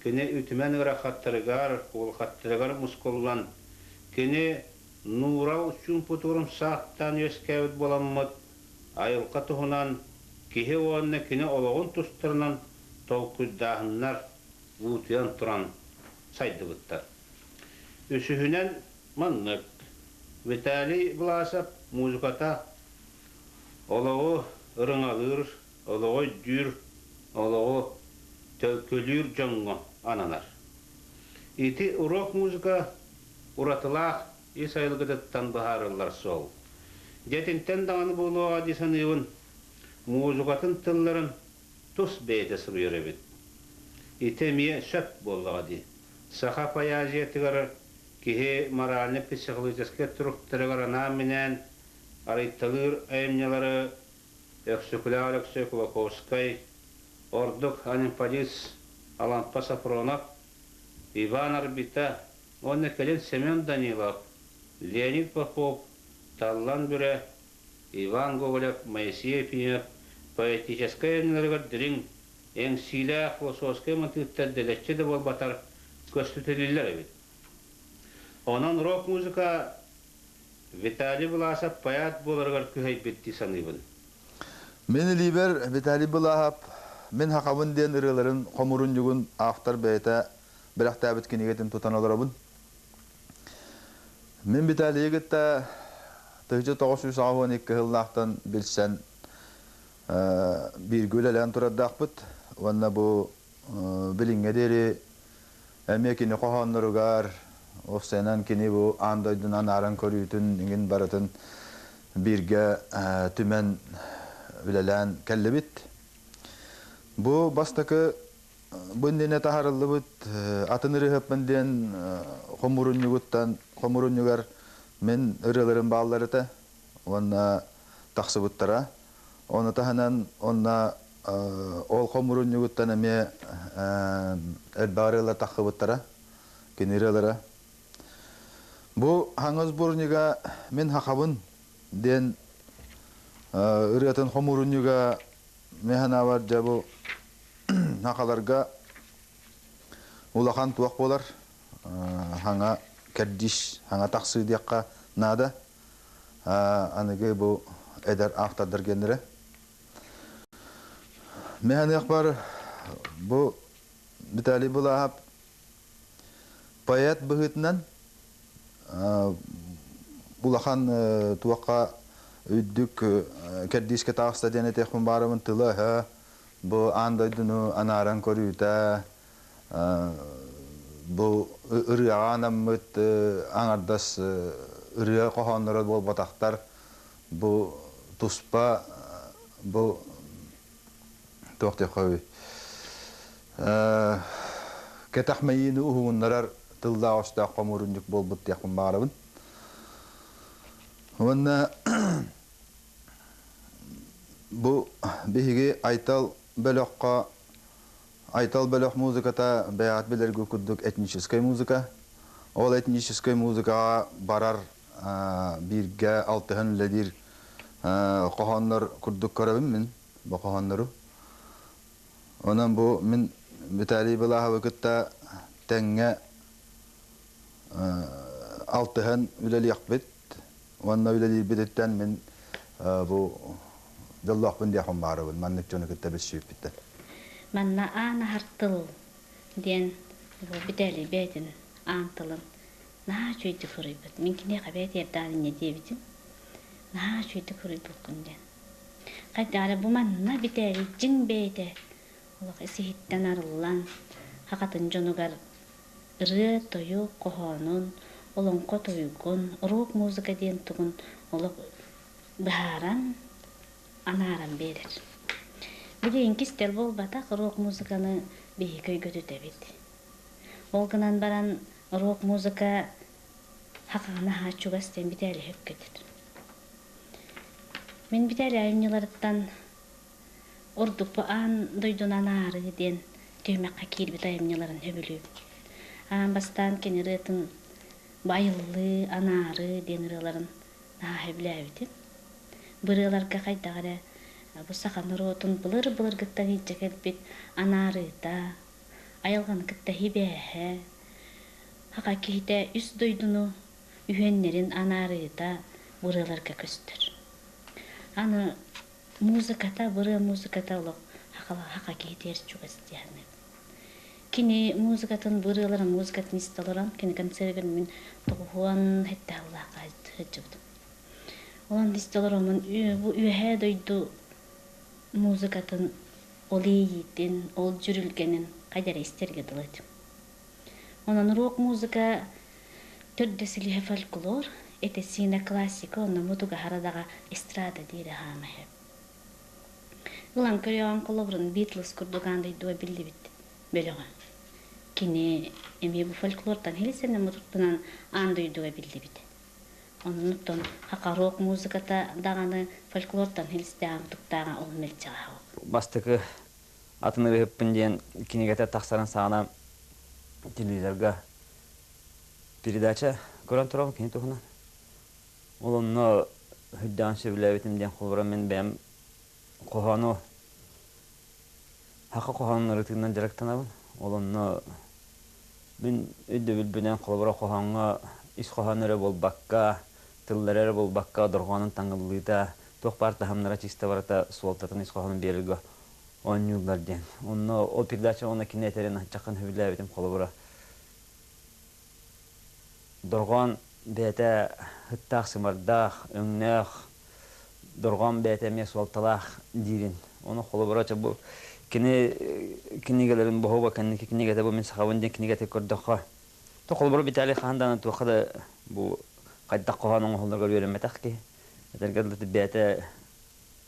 кини үтүмэн ыарахаттарыгар, улахаттарыгар мускуллан, кини нуурал чуумпутугурум саахтаан үөскээбит буоламмыт, айылҕа туһунан, киһи уонна кини олоҕун тустарынан толкуйдааһыннар уутуйан туран сайдыбыттар. Үсүһүнэн маннык. Виталий Власов музыката олоҕу ырыҥалыыр, олоҕу өйдүүр, олоҕу төлкөлүүр дьоҥҥо ананар. Ити рок-музыка уратылаах ис айылгытыттан быһаарыллар суол. Дьэтинтэн даҕаны буолуоҕа дии саныыбын, музыкатын тылларын тус бэйэтэ суруйар эбит. Ити эмиэ сөп буоллаҕа дии. Саха поэзиятыгар киһи морально-психологическай туруктарыгар анаан-минээн арыйталыыр айымньылары Өксөкүлээх Өлөксөй Кулаковскай, ордук Анемподист Алампа Софронов, Иван Арбита уонна кэлин Семен Данилов, Леонид Попов, Таллан Бүрэ, Иван Гоголев, Моисей Ефимов поэтическай айымньыларыгар дириҥ, эҥсиилээх философскай матыыптар дэлэччи да буолбатар көстүтэлииллэр эбит. Онон рок-музыка Виталий Власов поэт буоларыгар күһэйбит дии саныыбын. Мин илиибэр Виталий Былааһап «Мин хахабын» диэн ырыаларын хомурунньугун автор бэйэтэ бэлэхтээбит кинигэтин тутан олоробун. Мин Виталийы кытта 1982 сыллаахтан билсэн бииргэ үлэлээн турардаахпыт уонна бу билиҥҥэ диэри эмиэ кини хоһоонноругар уопсайынан кини бу аан дойдуну анааран көрүүтүн иҥин барытын бииргэ түмэн үлэлээн кэллибит. Бу бастакы бу иннинэ таһаарыллыбыт атын ырыаһыппын диэн хомурунньугуттан хомурунньугар мин ырыаларым бааллар этэ уонна тахсыбыттара. Ону таһынан онно ол хомурунньугуттан эмиэ элбэх ырыалар тахсыбыттара, кини ырыалара. Бу хаҥас бурньуга мин хахабын диэн ырыатын хомурунньуга мин санаабар дьэ бу хахаларга улахан туох буолар хаҥа кэрдиис хаҥа тахсыы диэххэ наада. Аныгы бу эдэр автордар геннэрэ. Мин бу Виталий Булаһап поэт быһыытынан улахан туохха үрдүк кэрдиискэ таҕыста диэн этиэхпин баарыбын тыла-өһө бу аан дойдуну анааран көрүүтэ бу ырыаҕа анаммыт аҥардас ырыа хоһоонноро буолбатахтар бу туспа бу туох диэххэ кэтэх мэйиини уһугуннарар тыллаах өстөөх хомуурунньук буолбут диэхпин баҕарабын. Уонна бу биһиги Айтал бөлөххө Айтал бөлөх музыката бэйэҕит билэргит курдук этническэй музыка. Ол этническэй музыкаҕа барар бииргэ алтыһан үлэлиир хоһооннор курдук көрөбүн мин бу хоһооннору. Онон бу мин Виталий Былааһабы кытта тэҥҥэ алтыһан үлэлиэхпит уонна үлэлиирбититтэн мин бу дьоллоохпун диэхпин баарыбын маннык дьону кытта билсибиппиттэн. Манна аан аһар тыл диэн бу Виталий бэйэтин аан тылын наһаа үчүгэйдик суруйбут. Мин киниэхэ бэйэтигэр даҕаны инньэ диэбитим. Наһаа үчүгэйдик суруйбуккун диэн. Хайдах эрэ бу манна Виталий дьиҥ бэйэтэ олох ис-иһиттэн арыллан, хахатын дьонугар ырыа-тойук хоһоонун, олоҥхо тойугун, рок-музыка диэн тугун олох быһааран, анааран биэрэр. Билигин кистэл буолбатах, рок-музыканы биһиги өйгөтүтэбит. Ол гынан баран рок-музыка хахаҕына аһаа чугас диэн Виталий өккөтөр. Мин Виталий айымньыларыттан ордук бу аан дойдуну анаарыы диэн түһүмэххэ киирбит айымньыларын сөбүлүүбүн. Аан бастаан кини ырыатын бу айыллыы, анаарыы диэн ырыаларын наһаа сөбүлээбитим. Бу ырыаларга хайдах эрэ бу саха норуотун былыр-былыргыттан илдьэ кэлбит анаарыыта, айылҕаны кытта сибээһэ, саха киһитэ үс дойдуну үһүөннэрин анаарыыта бу ырыаларга көстөр. Аны музыката, ырыа музыката олох саха киһитигэр чугас дии саныыбын. Кини музыкатын, бу ырыаларын музыкатын истэ олорон, кини концерыгар мин тоҕуһуон сэттэ сыллаахха сылдьыбытым. Ол истэ олороммун бу үөһээ дойду музыкатын ол иэйиитин, ол дьүрүлгэнин хайда эрэ истэргэ дылы этим. Онон рок-музыка төрдө силиһэ фольклор, этэ-сиинэ классика, онно мутугаһара даҕа эстрада диирэ хаама сөп. Ылан көрүөҕүҥ холобурун Битлз курдук аан дойдуга биллибит бөлөҕө. Кини эмиэ бу фольклортан хилисэнэ мутуктунан аан дойдуга биллибит. Оннуттан хака рок музыката даҕаны фольклортан хилистээҕэ мутуктааҕа ол мэлдьэҕэ Бастакы. Атын ырыһыппын диэн кинигэтэ тахсарын саҕана телевизорга передача көрөн турабын кини туһунан. Ол онно үрдээн сөбүлээбитим диэн холобура мин бэйэм хоһоону саха хоһоонун ырытыынан дьарыктанабын. Ол онно мин өйдөбүлбүнэн холобура хоһооҥҥо ис хоһоон эрэ буолбакка, тыллара эрэ буолбакка, дорҕоонун таҥыллыыта, туох баар таһымнара чиста барыта суолтатын ис хоһоонун биэрэргэ оонньууллар диэн. Онно ол передача уонна кини этэрин аччаххын сөбүлээбитим холобура дорҕоон бэйэтэ сыттаах-сымардаах, өҥнөөх, дорҕоон бэйэтэ эмиэ суолталаах диирин. Ону холобура бу кини кинигэлэрин боһуба кэнники кинигэтэ бу мин сахабын диэн кинигэтэ көрдөххө то холобура Виталий хаһан даҕаны туохха да бу хайдах хоһоон оҥоһулларыгар үөрэммэтэх киһи. Этэргэ дылы бэйэтэ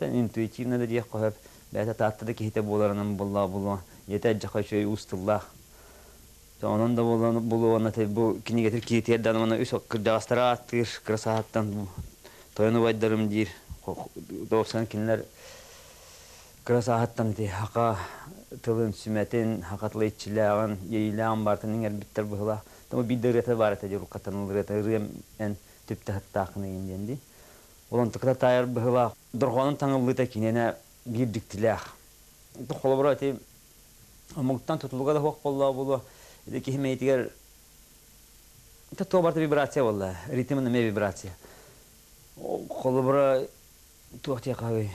интуитивно да диэх хоһоп бэйэтэ Таатта да киһитэ буоларынан буоллаа булуо ийэтэ дьаха үчүгэй уус тыллаах. Онон да буолуон бу кинигэтин кииртиэр да уонна үс кырдьаҕастара ааттыыр кыра сааһыттан тойон убайдарым диир. Доопсан кинилэр кыра сааһыттан ити хака тылын сүмэтин, хака тылы иччилээҕин, иэйиилээҕин барытын иҥэрбиттэр быһыылаах. Бу биир да ырыата баар этэ дии уруккаттан ырыата ырыам эн түптэ сыттааххын диэн дии. Ол онтуката таайар быһыылаах. Дорҕоонун таҥыллыыта киниэнэ биир дьиктилээх. Холобура ити омуктан тутулуга да суох буоллаҕа буолуо. Ити киһи мэйитигэр туох барыта вибрация буолла. Ритм эмиэ вибрация. Холобура туох диэххэ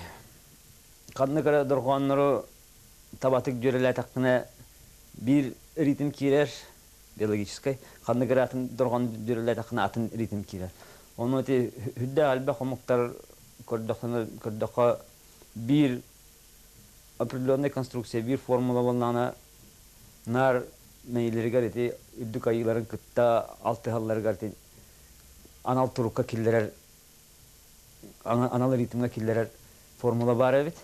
ханнык эрэ дорҕооннору табатык дьүөрэлээтэххинэ биир ритм киирэр биологическай ханнык эрэ атын дорҕоон дьүөрэлээтэххинэ атын ритм киирэр. Ону ити үрдээх элбэх омуктар көрдөххө биир определенная конструкция биир формула буоллаҕына наар мэйилэригэр ити үрдүк айыыларын кытта алтыһалларыгар ити анал турукка киллэрэр анал ритмҥэ киллэрэр формула баар эбит.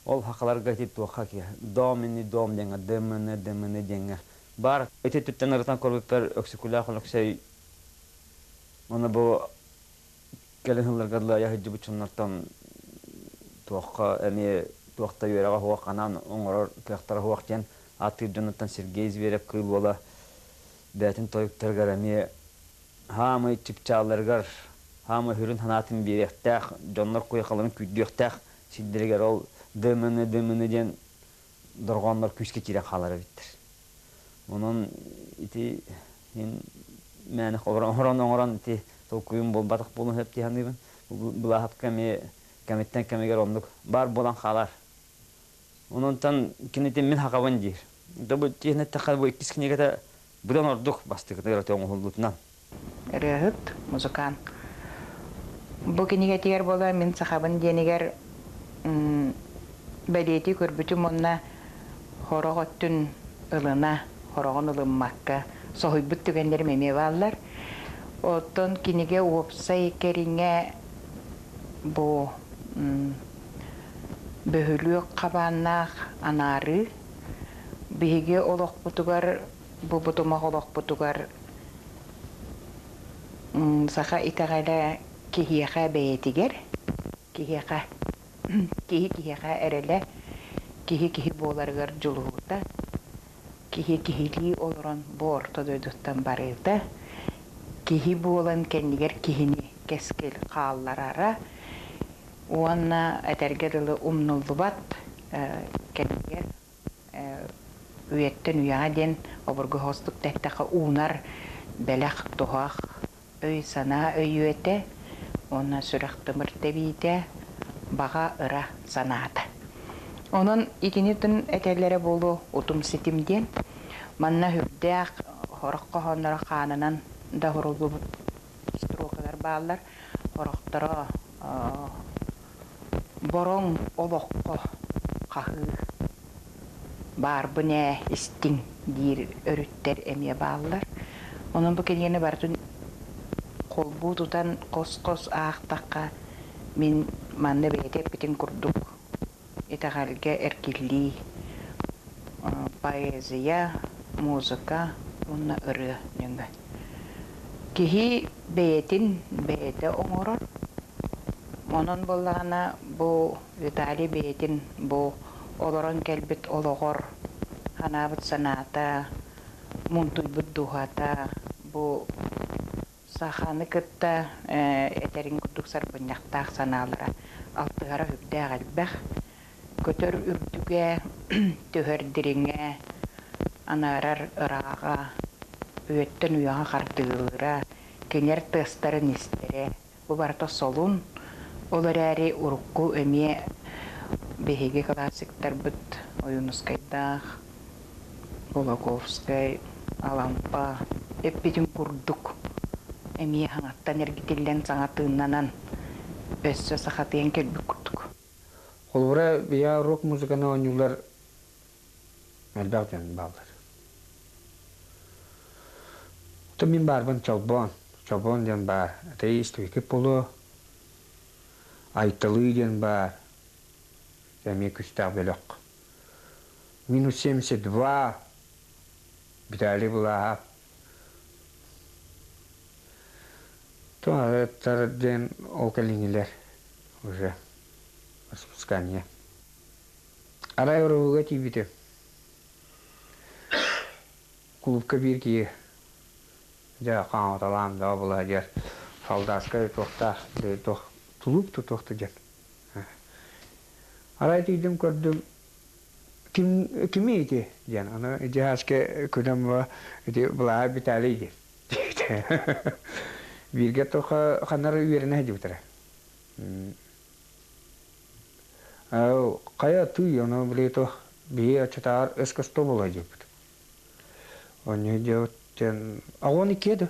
Ол хахаларга ити туохха дом ини дом диэҥҥэ дмн дмн диэҥҥэ баар. Ити түттэн ырытан көрбүппэр Өксөкүлээх Өлөксөй уонна бу кэлин сылларга дылы айа сылдьыбыт дьоннортон туохха эмиэ туох да үөрэҕэ суох анаан оҥорор кыахтара суох диэн ааттыыр дьонуттан Сергей Зверев Кыыл Уола бэйэтин тойуктарыгар эмиэ хаамай чыпчаалларыгар хаамай сүрүн санаатын биэриэхтээх дьоннор куйахаларын күүрдүөхтээх сирдэригэр ол дмн дмн диэн дорҕооннор күүскэ киирэн хаалар эбиттэр. Онон ити мин мээнэ оҥорон оҥорон ити толкуйум буолбатах буолуон сөп дии саныыбын. Былааһапка эмиэ кэмиттэн кэмигэр оннук баар буолан хаалар. Ононтон кинити мин хахабын диир. Бу тиһин эттэххэ бу иккис кинигэтэ быдан ордук бастакытыгар оҥоһуллутунан. Ырыаһыт, музыкант. Бу кинигэтигэр буола мин сахабын диэнигэр бэлиэтии көрбүтүм уонна хорох өттүн ылына, хороҕун ылыммакка соһуйбут түгэннэрим эмиэ бааллар. Оттон кинигэ уопсай кэриҥэ бу бөһүлүөк хабааннаах анаарыы биһиги олохпутугар бу бутумах олохпутугар саха итэҕэлэ киһиэхэ бэйэтигэр киһиэхэ киһи киһиэхэ эрэлэ киһи киһи буоларыгар дьулуһуута киһи киһилии олорон бу орто дойдуттан барыыта киһи буолан кэннигэр киһини кэскил хаалларара уонна этэргэ дылы умнуллубат кэннигэр үйэттэн үйэҕэ диэн обургу соҕустук да эттэххэ уунар бэлэх туһах өй-санаа өйүөтэ уонна сүрэх-тымыр тэбиитэ баҕа ыра санаата. Онон итини тын этэллэрэ буолуо утум-ситим диэн. Манна үрдээх сорох хоһоонноро хаанынан да суруллубут строкалар бааллар. Сорохторо бороҥ олоххо хаһыы баарбын ээ истиҥ диир өрүттэр эмиэ бааллар. Онон бу кинигэни барытын холбуу тутан хос-хос аахтахха мин манна бэйэтэ эппитин курдук итэҕэлгэ эргиллии поэзия, музыка уонна ырыа нөҥүө. Киһи бэйэтин бэйэтэ оҥорор. Онон буоллаҕына бу Виталий бэйэтин бу Олорон кэлбит олоҕор ханаабыт санаата, мунтуйбут дууһата бу саханы кытта этэрин курдук сарбынньахтаах санаалара алтыһара сүрдээх элбэх. Көтөр үрдүгэ, түһэр дириҥэ, анаарар ырааҕа, үйэттэн үйэҕэ хардыылыыра, кинилэр тыастарын истэрэ. Бу барыта солун, ол эрээри урукку эмиэ биһиги классиктарбыт Ойуунускайдаах, Кулаковскай, Алампа эппитин курдук эмиэ хаҥаттан эргитиллэн саҥа тыыннанан өссө сахатыйан кэлбит курдук. Холобура, бия рок-музыканы оонньуулар элбэх дьон бааллар. Оттон мин баарбын Чолбон, Чолбон диэн баар. Это истибиккит буолуо. Айталыы диэн баар. Эмиэ күстээх бөлөх. Минус 72 Виталий Былааһап. Туһаттар диэн ол кэлиҥҥилэр уже распускание. Арай уруһуйга тиийбитим. Кулуупка биир киһи дьэ хаҥаталаан да була диэр солдатскай туохтаах туох тулууп тутуохта диэн. Арай тиийдим көрдүм ким кими ити диэн аны дьаһааска күнэм ити Былааһа Виталий диэн. Бииргэ тоха ханнары үөрэнэ сылдьыбыттара. Хайа тый ону били туох биһи оччотооҕор өс-көстө буола сылдьыбыппыт. Онньу дьиэбиттэн оҕон иккиэ дуо?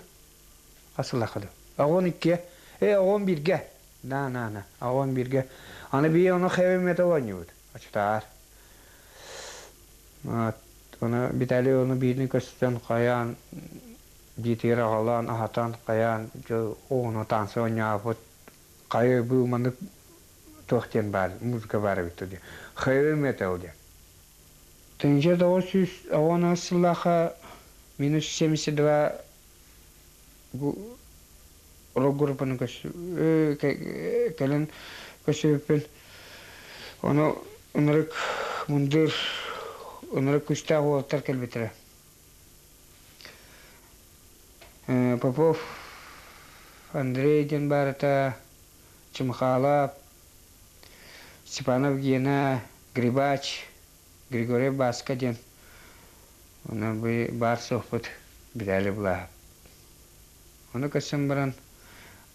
Хас сыллаахха дуо? Оҕон иккиэ. Ээ оҕон бииргэ. На на на оҕон бииргэ. Аны биһи ону heavy metal оонньуубут оччотооҕор. Ону Виталий ону биирин көстөн хайаан дьиэтигэр аҕалан аһатан хайаан оҕону таансы оонньообут хайа бу маннык туох диэн баар музыка баар эбит дии heavy metal диэн 1910 сыллаахха минус 72 бу рок-группаны кэлэн көрсүбүппүн ону ынырык мындыр ынырык күүстээх уолаттар кэлбиттэрэ Попов Андрей диэн баарыта Чымхаалап, Степанов Гена, Грибач, Григорий Баска диэн ону баар суохпут Виталий Былааһап. Ону көрсөн баран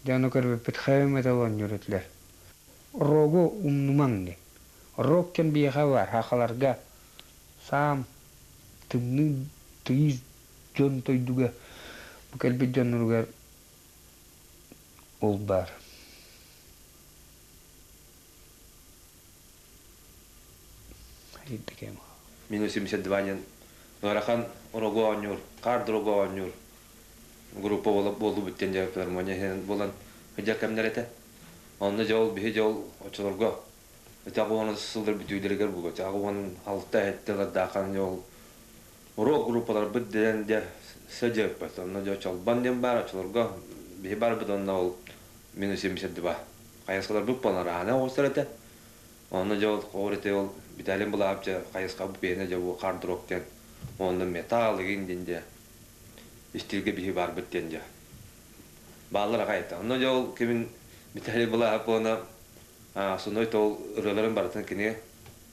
дьэ ону көрбүппүт heavy metal оонньуур этилэр. Рогу умнумаҥ диэн. Рок диэн биһиэхэ баар, сахаларга саам тымныы тыйыс дьон дойдуга бу кэлбит дьонноругар ол баар. Минус 72 диэн ыарахан рогу оонньуур, хаар рогу оонньуур группа буоллубут диэн дьэ филармония иһинэн буолан сылдьар кэмнэр этэ. Онно дьэ ол биһи дьэ ол оччолорго 60 сыллар бүтүүлэригэр буга 66 сэттэ дьэ ол рок группаларбыт диэн дьэ сыдьыппыт. Онно дьэ Чолбон диэн баар оччолорго биһи барбыт онно ол минус 72 хайысхаларбыт панорана оҕустар этэ. Онно дьэ ол хоҕур ити ол Виталий Былаап дьэ хайысха бэйэнэ дьэ бу хард рок диэн онно металл игин диэн дьэ истиилгэ биһи барбыт диэн дьэ бааллар аҕай этэ. Онно дьэ ол кимин Виталий Былаап уонна суной тол ырыаларын барытын кини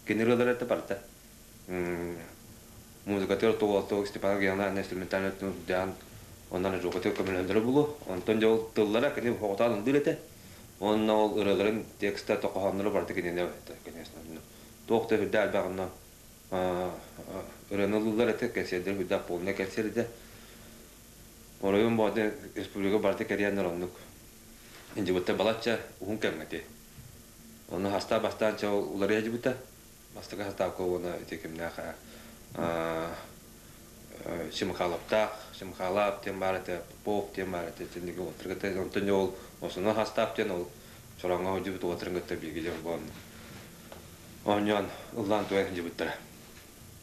кини ырыалара этэ барыта. Музыкатыгар туолту Степан Геонан инструментальный өттүн онон жуокатыгар көмөлөһөллөрө булу. Онтон дьэ ол тыллара кини хоҕутаан ылдыыр этэ. Уонна ол ырыаларын текста тохоһоннору барыта кинини конечно. Туох да үрдэ элбэх онно ырыаны ыллылар этэ, кэнсиэрдэр үрдэ полный кэнсиэр этэ. Оройуон боотун республика барыта кэриэннэр оннук. Инжибутта балачча уһун кэмҥэ ти. Ону хаста бастаан ча уларыйа дьибута. Бастакы хастаапка уона ити кимнээх Симхалаптаах, Симхалап диэн баар этэ, Попов диэн баар этэ, итинник уолаттар кытта онтон дьэ ол основной хастаап диэн ол Чороҥҥо сылдьыбыт уолаттарын кытта бииргэ дьон буолан оонньоон ыллаан туойан сылдьыбыттара.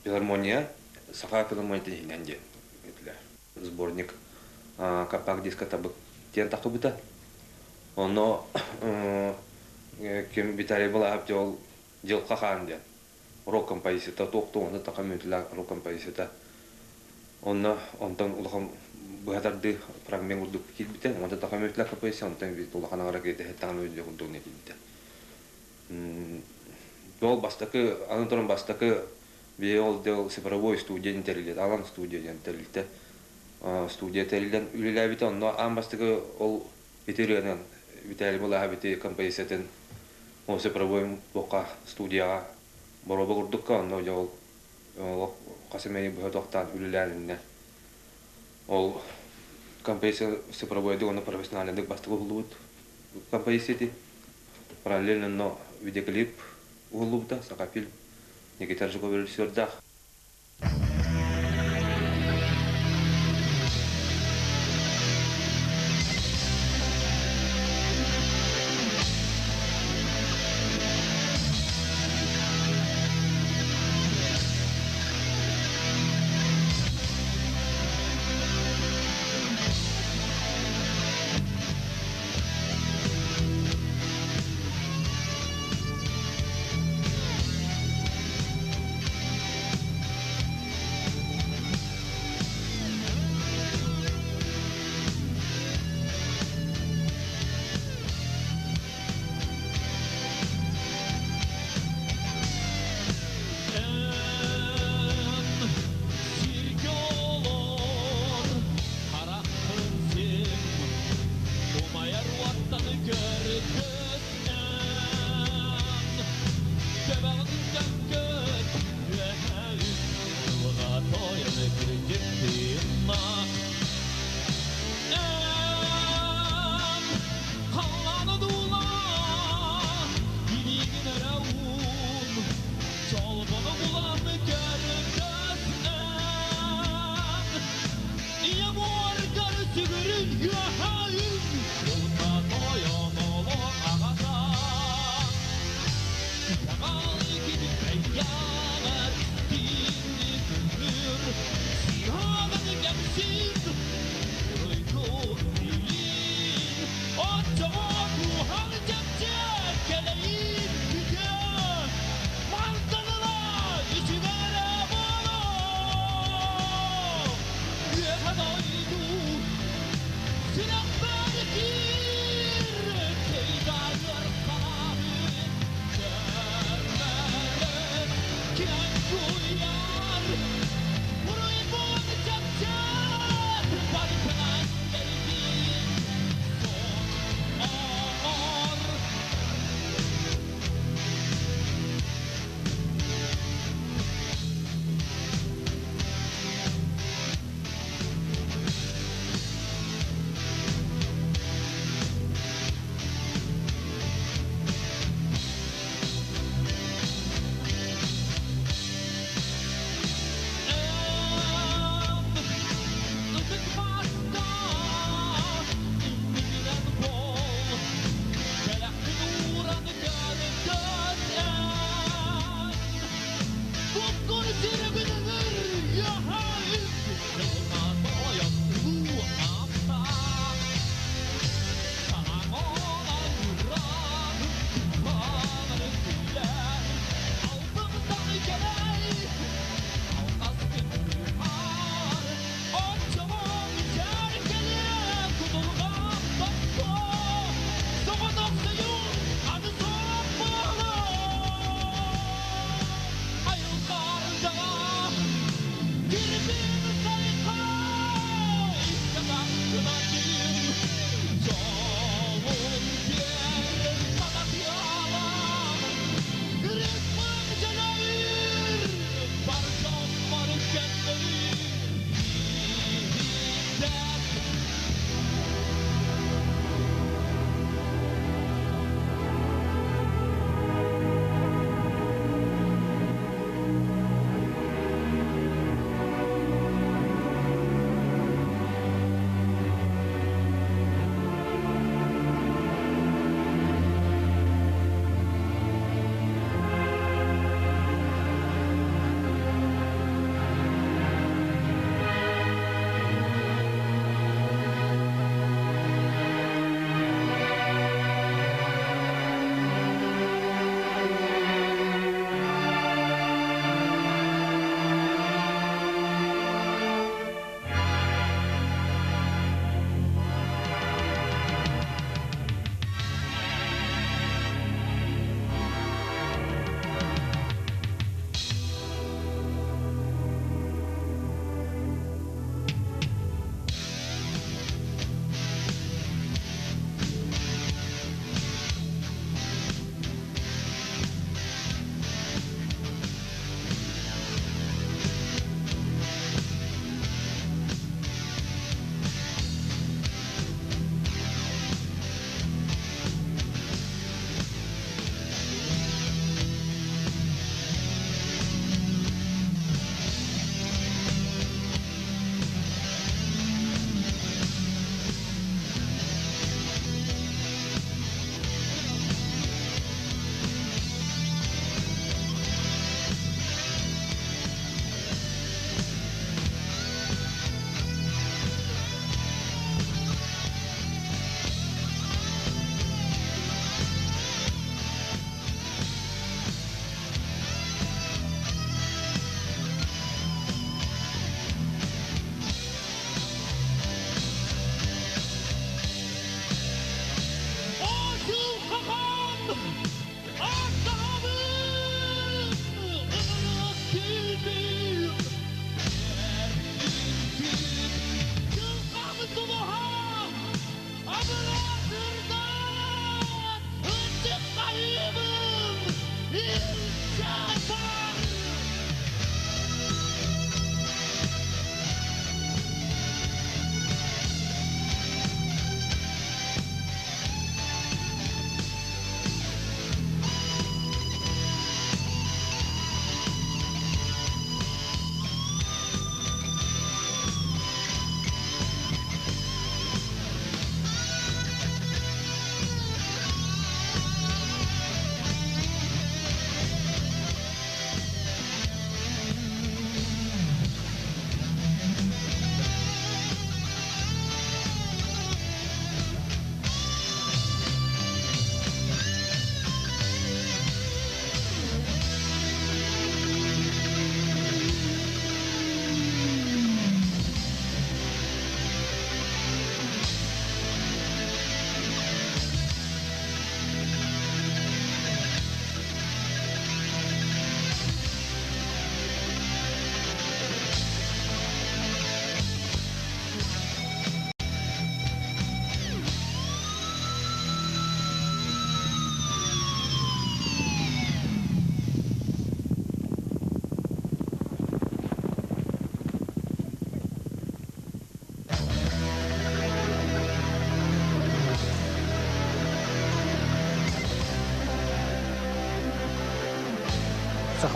Филармония саха филармониятын иһинэн диэн этилэр. Сборник компакт диска табык диэн тахсыбыта. Онно ким Виталий Балаһов дьэ ол Дьылха хаан диэн. Рок композицията туох онно така мүнтүлэ рок композицията. Онно онтон улахан быһатарды фрагмент курдук киирбитэ. Онтон така мүнтүлэ композиция, онтон бит улахан агара киирде хеттаган өйдө курдук не киирбитэ. Ол бастакы, анын туран бастакы бие ол дел цифровой студия терилет, алан студия диэн терилте. Студия терилен үлеләбите, онно аан бастакы ол битирыанан Виталий Булаха бити композициятын ол цифровой бока студияга боробо курдукка онно ол ол касымей быһа тохтаан үлеләнинне. Ол композиция цифровойдук онно профессиональнык бастыгы уллубут композицияти. Параллельно но видеоклип уллубута Сахафильм Никита Жуков режиссердах.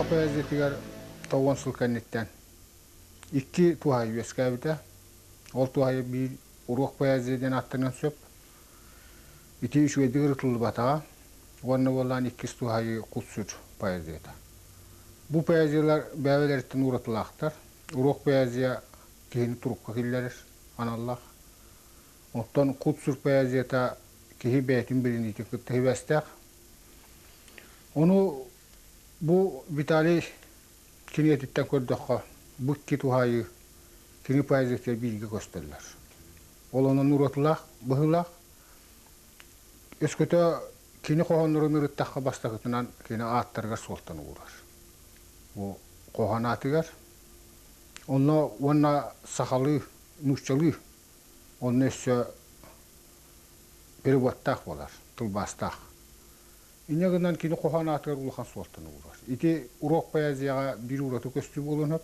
Саха поэзиятыгар тоҕуон сыл кэнниттэн икки туһаайыы үөскээбитэ. Ол туһаайыы биир уруок поэзия диэн ааттаныан сөп. Ити үчүгэйдик ырытыллыбатаҕа уонна буоллаан иккис туһаайыы кут-сүр поэзията. Бу поэзиялар бэйэлэриттэн уратылаахтар. Уруок поэзия киһини турукка киллэрэр аналлаах. Оттон кут-сүр поэзията киһи бэйэтин билиниитин кытта сибээстээх. Ону бу Виталий кинигэтиттэн көрдөххө, бу икки туһаайыы кини поэзията бииргэ көстөллөр. Ол онон уратылаах, быһыылаах. Өскөтө кини хоһооннорун ырыттахха бастакытынан кини ааттарыгар суолтан уурар. Бу хоһоон аатыгар. Онно уонна сахалыы, нууччалыы онно өссө переводтаах буолар, тылбаастаах. Инньэ гынан кини хоһоон аатыгар улахан суолтаны уурар. Ити уруок поэзияҕа биир ураты көстүү буолуон сөп.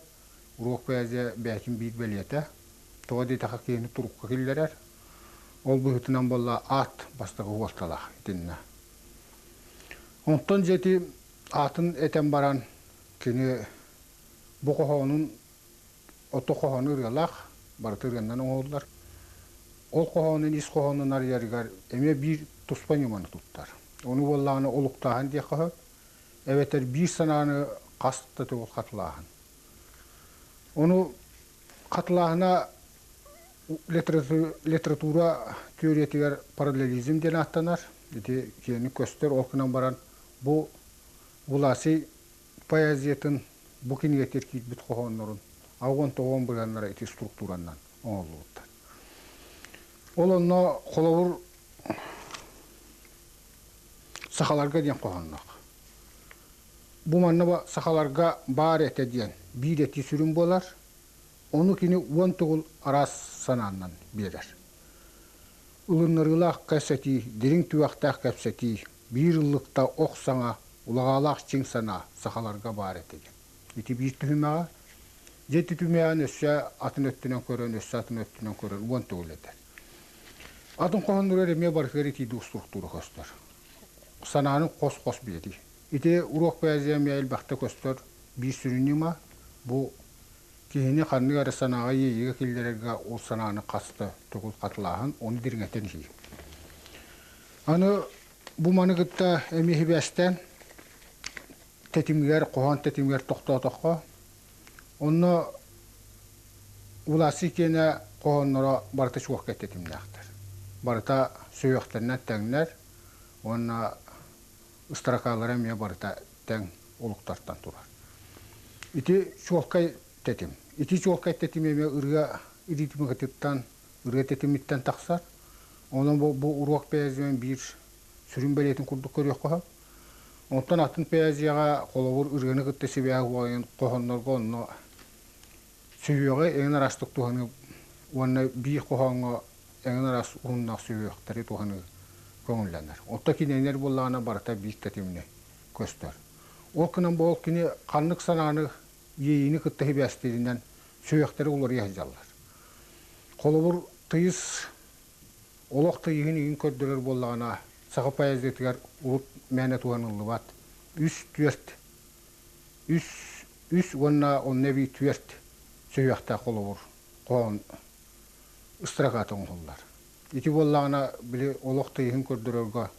Уруок поэзия бэйэтин биир бэлиэтэ. Тоҕо диэтэххэ киһини турукка киллэрэр. Ол быһыытынан буолла аат бастакы уолталаах итиннэ. Онтон дьэ ити аатын этэн баран кини бу хоһоонун ото хоһоону ырыалаах, барыта ырыаннан оҥоһуллар. Ол хоһоонун ис хоһоонун арыйарыгар эмиэ биир туспа ньыманы туттар. Ону буоллаҕына олуктааһын диэххэ сөп, эбэтэр биир санааны хас да төгүл хатылааһын. Ону хатылааһына литература теориятыгар параллелизм диэн ааттанар. Ити киэҥник көстөр, ол гынан баран бу Власий поэзиятын бу кинигэтигэр киирбит хоһооннорун 69 быһыаннара ити структуранан оҥоһуллубуттар. Ол онно холобур сахаларга диэн хоһоонноох. Бу манна сахаларга баар этэ диэн биир этии сүрүн буолар. Ону кини уон тугул араас санааннан биэрэр. Ылыннарыылаах кэпсэтии, дириҥ түгэхтээх кэпсэтии, биир ыллыкта ох саҥа, улаҕаалаах чиҥ санаа сахаларга баар этэ диэн. Ити биир түһүмэҕэ. Дьэ ити түһүмэҕин өссө атын өттүнэн көрөн, өссө атын өттүнэн көрөн уон төгүл этэр. Атын хоһоонноругар эмиэ барытыгар итиидик структура көстөр. Санааны хос-хос биэрии. Ити уруок поэзия эмиэ элбэхтэ көстөр биир сүрүн ньыма. Бу киһини ханнык эрэ санааҕа иэйиигэ киллэрэргэ ол санааны хаста төгүл хатылааһын, ону дириҥэтэн иһии. Аны бу маны кытта эмиэ сибээстээн тэтимигэр, хоһоон тэтимигэр тохтоотоххо, онно Власий киэнэ хоһоонноро барыта чуолкай тэтимнээхтэр. Барыта сүһүөхтэринэн тэҥнэр уонна ыстракалара эмиэ барыта тэҥ олуктартан турар. Ити чуолкай тэтим. Ити чуолкай тэтим эмиэ ырыа ритмикатыттан, ырыа тэтимиттэн тахсар. Онон бу уруок поэзиянан биир сүрүн бэлиэтин курдук көрүөххэ сөп. Онтон атын поэзияҕа холобур ырыаны кытта сибээһи уойан хоһооннорго онно сүһүөҕү эҥин араастык туһаныы уонна биир хоһооҥҥо эҥин араас уһуннаах сүһүөхтэри туһаныы көҥүллэнэр. Оттон кинилэр буоллаҕына барыта биир тэтимҥэ көстөр. Ол гынан бу ол кини ханнык санааны иэйиини кытта сибээстииринэн сүһүөхтэри уларыйа сылдьаллар. Холобур, тыйыс олох тыйыһын игин көрдөрөр буоллаҕына, саха поэзиятыгар урут мээнэ туһаныллыбат үс түөрт үс үс уонна онно эбии түөрт сүһүөхтээх холобур хоһоон ыстраката оҥоһуллар. Ити буоллаҕына, били олох тыйыһын көрдөрөргө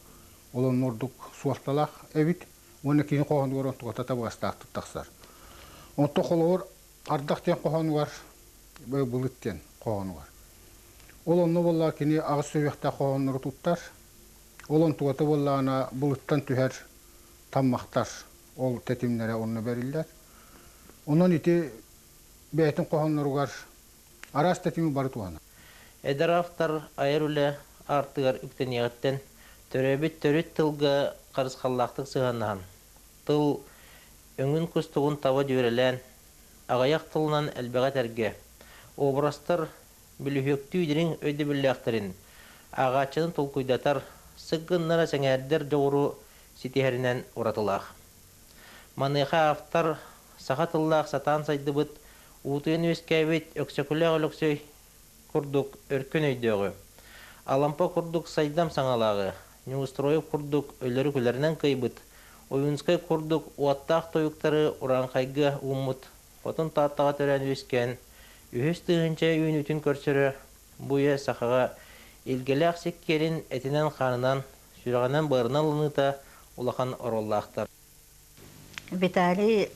ол онно ордук суолталаах эбит уонна кини хоһоонугар онтуката табыгастаахтык тахсар. Онтон холобур ардах диэн хоһоонугар былыт диэн хоһоонугар. Ол онно буоллаҕа кини аҕыс сүһүөхтээх хоһооннору туттар. Ол онтуката буоллаҕына былыттан түһэр таммахтар ол тэтимнэрэ онно бэриллэр. Онон ити бэйэтин хоһоонноругар араас тэтими бары туһанар. Эдэр автор айар үлэ аартыгар үктэниэҕиттэн төрөөбүт төрүт тылга харысхаллаахтык сыһыаннаһан, тыл өҥүн кустугун таба дьүөрэлээн, аҕыйах тылынан элбэҕи этэргэ, образтар бүлүһүөктүү дириҥ өйдөбүллээхтэрин, ааҕааччыны толкуйдатар, сык гыннара сэҥээрдэр дьоҕуру ситиһэринэн уратылаах. Маныаха автор саха тыллаах сатаан сайдыбыт, уутуйан үөскээбит Өксөкүлээх Өлөксөй курдук өркөн өйдөөҕү, Алампа курдук сайдам саҥалааҕы, Неустроев курдук өлөрү күлэринэн кыайбыт Ойуунускай курдук уоттаах тойуктары урааҥхайга ууммут Хотун Тааттаҕа төрөөн үөскээн, үһүс тыһыынча үүнүүтүн көрсөрө бу үйэ сахаҕа илгэлээх сиккиэрин этинэн-хаанынан, сүрэҕинэн-быарынан ылыныыта улахан оруоллаахтар. Виталий.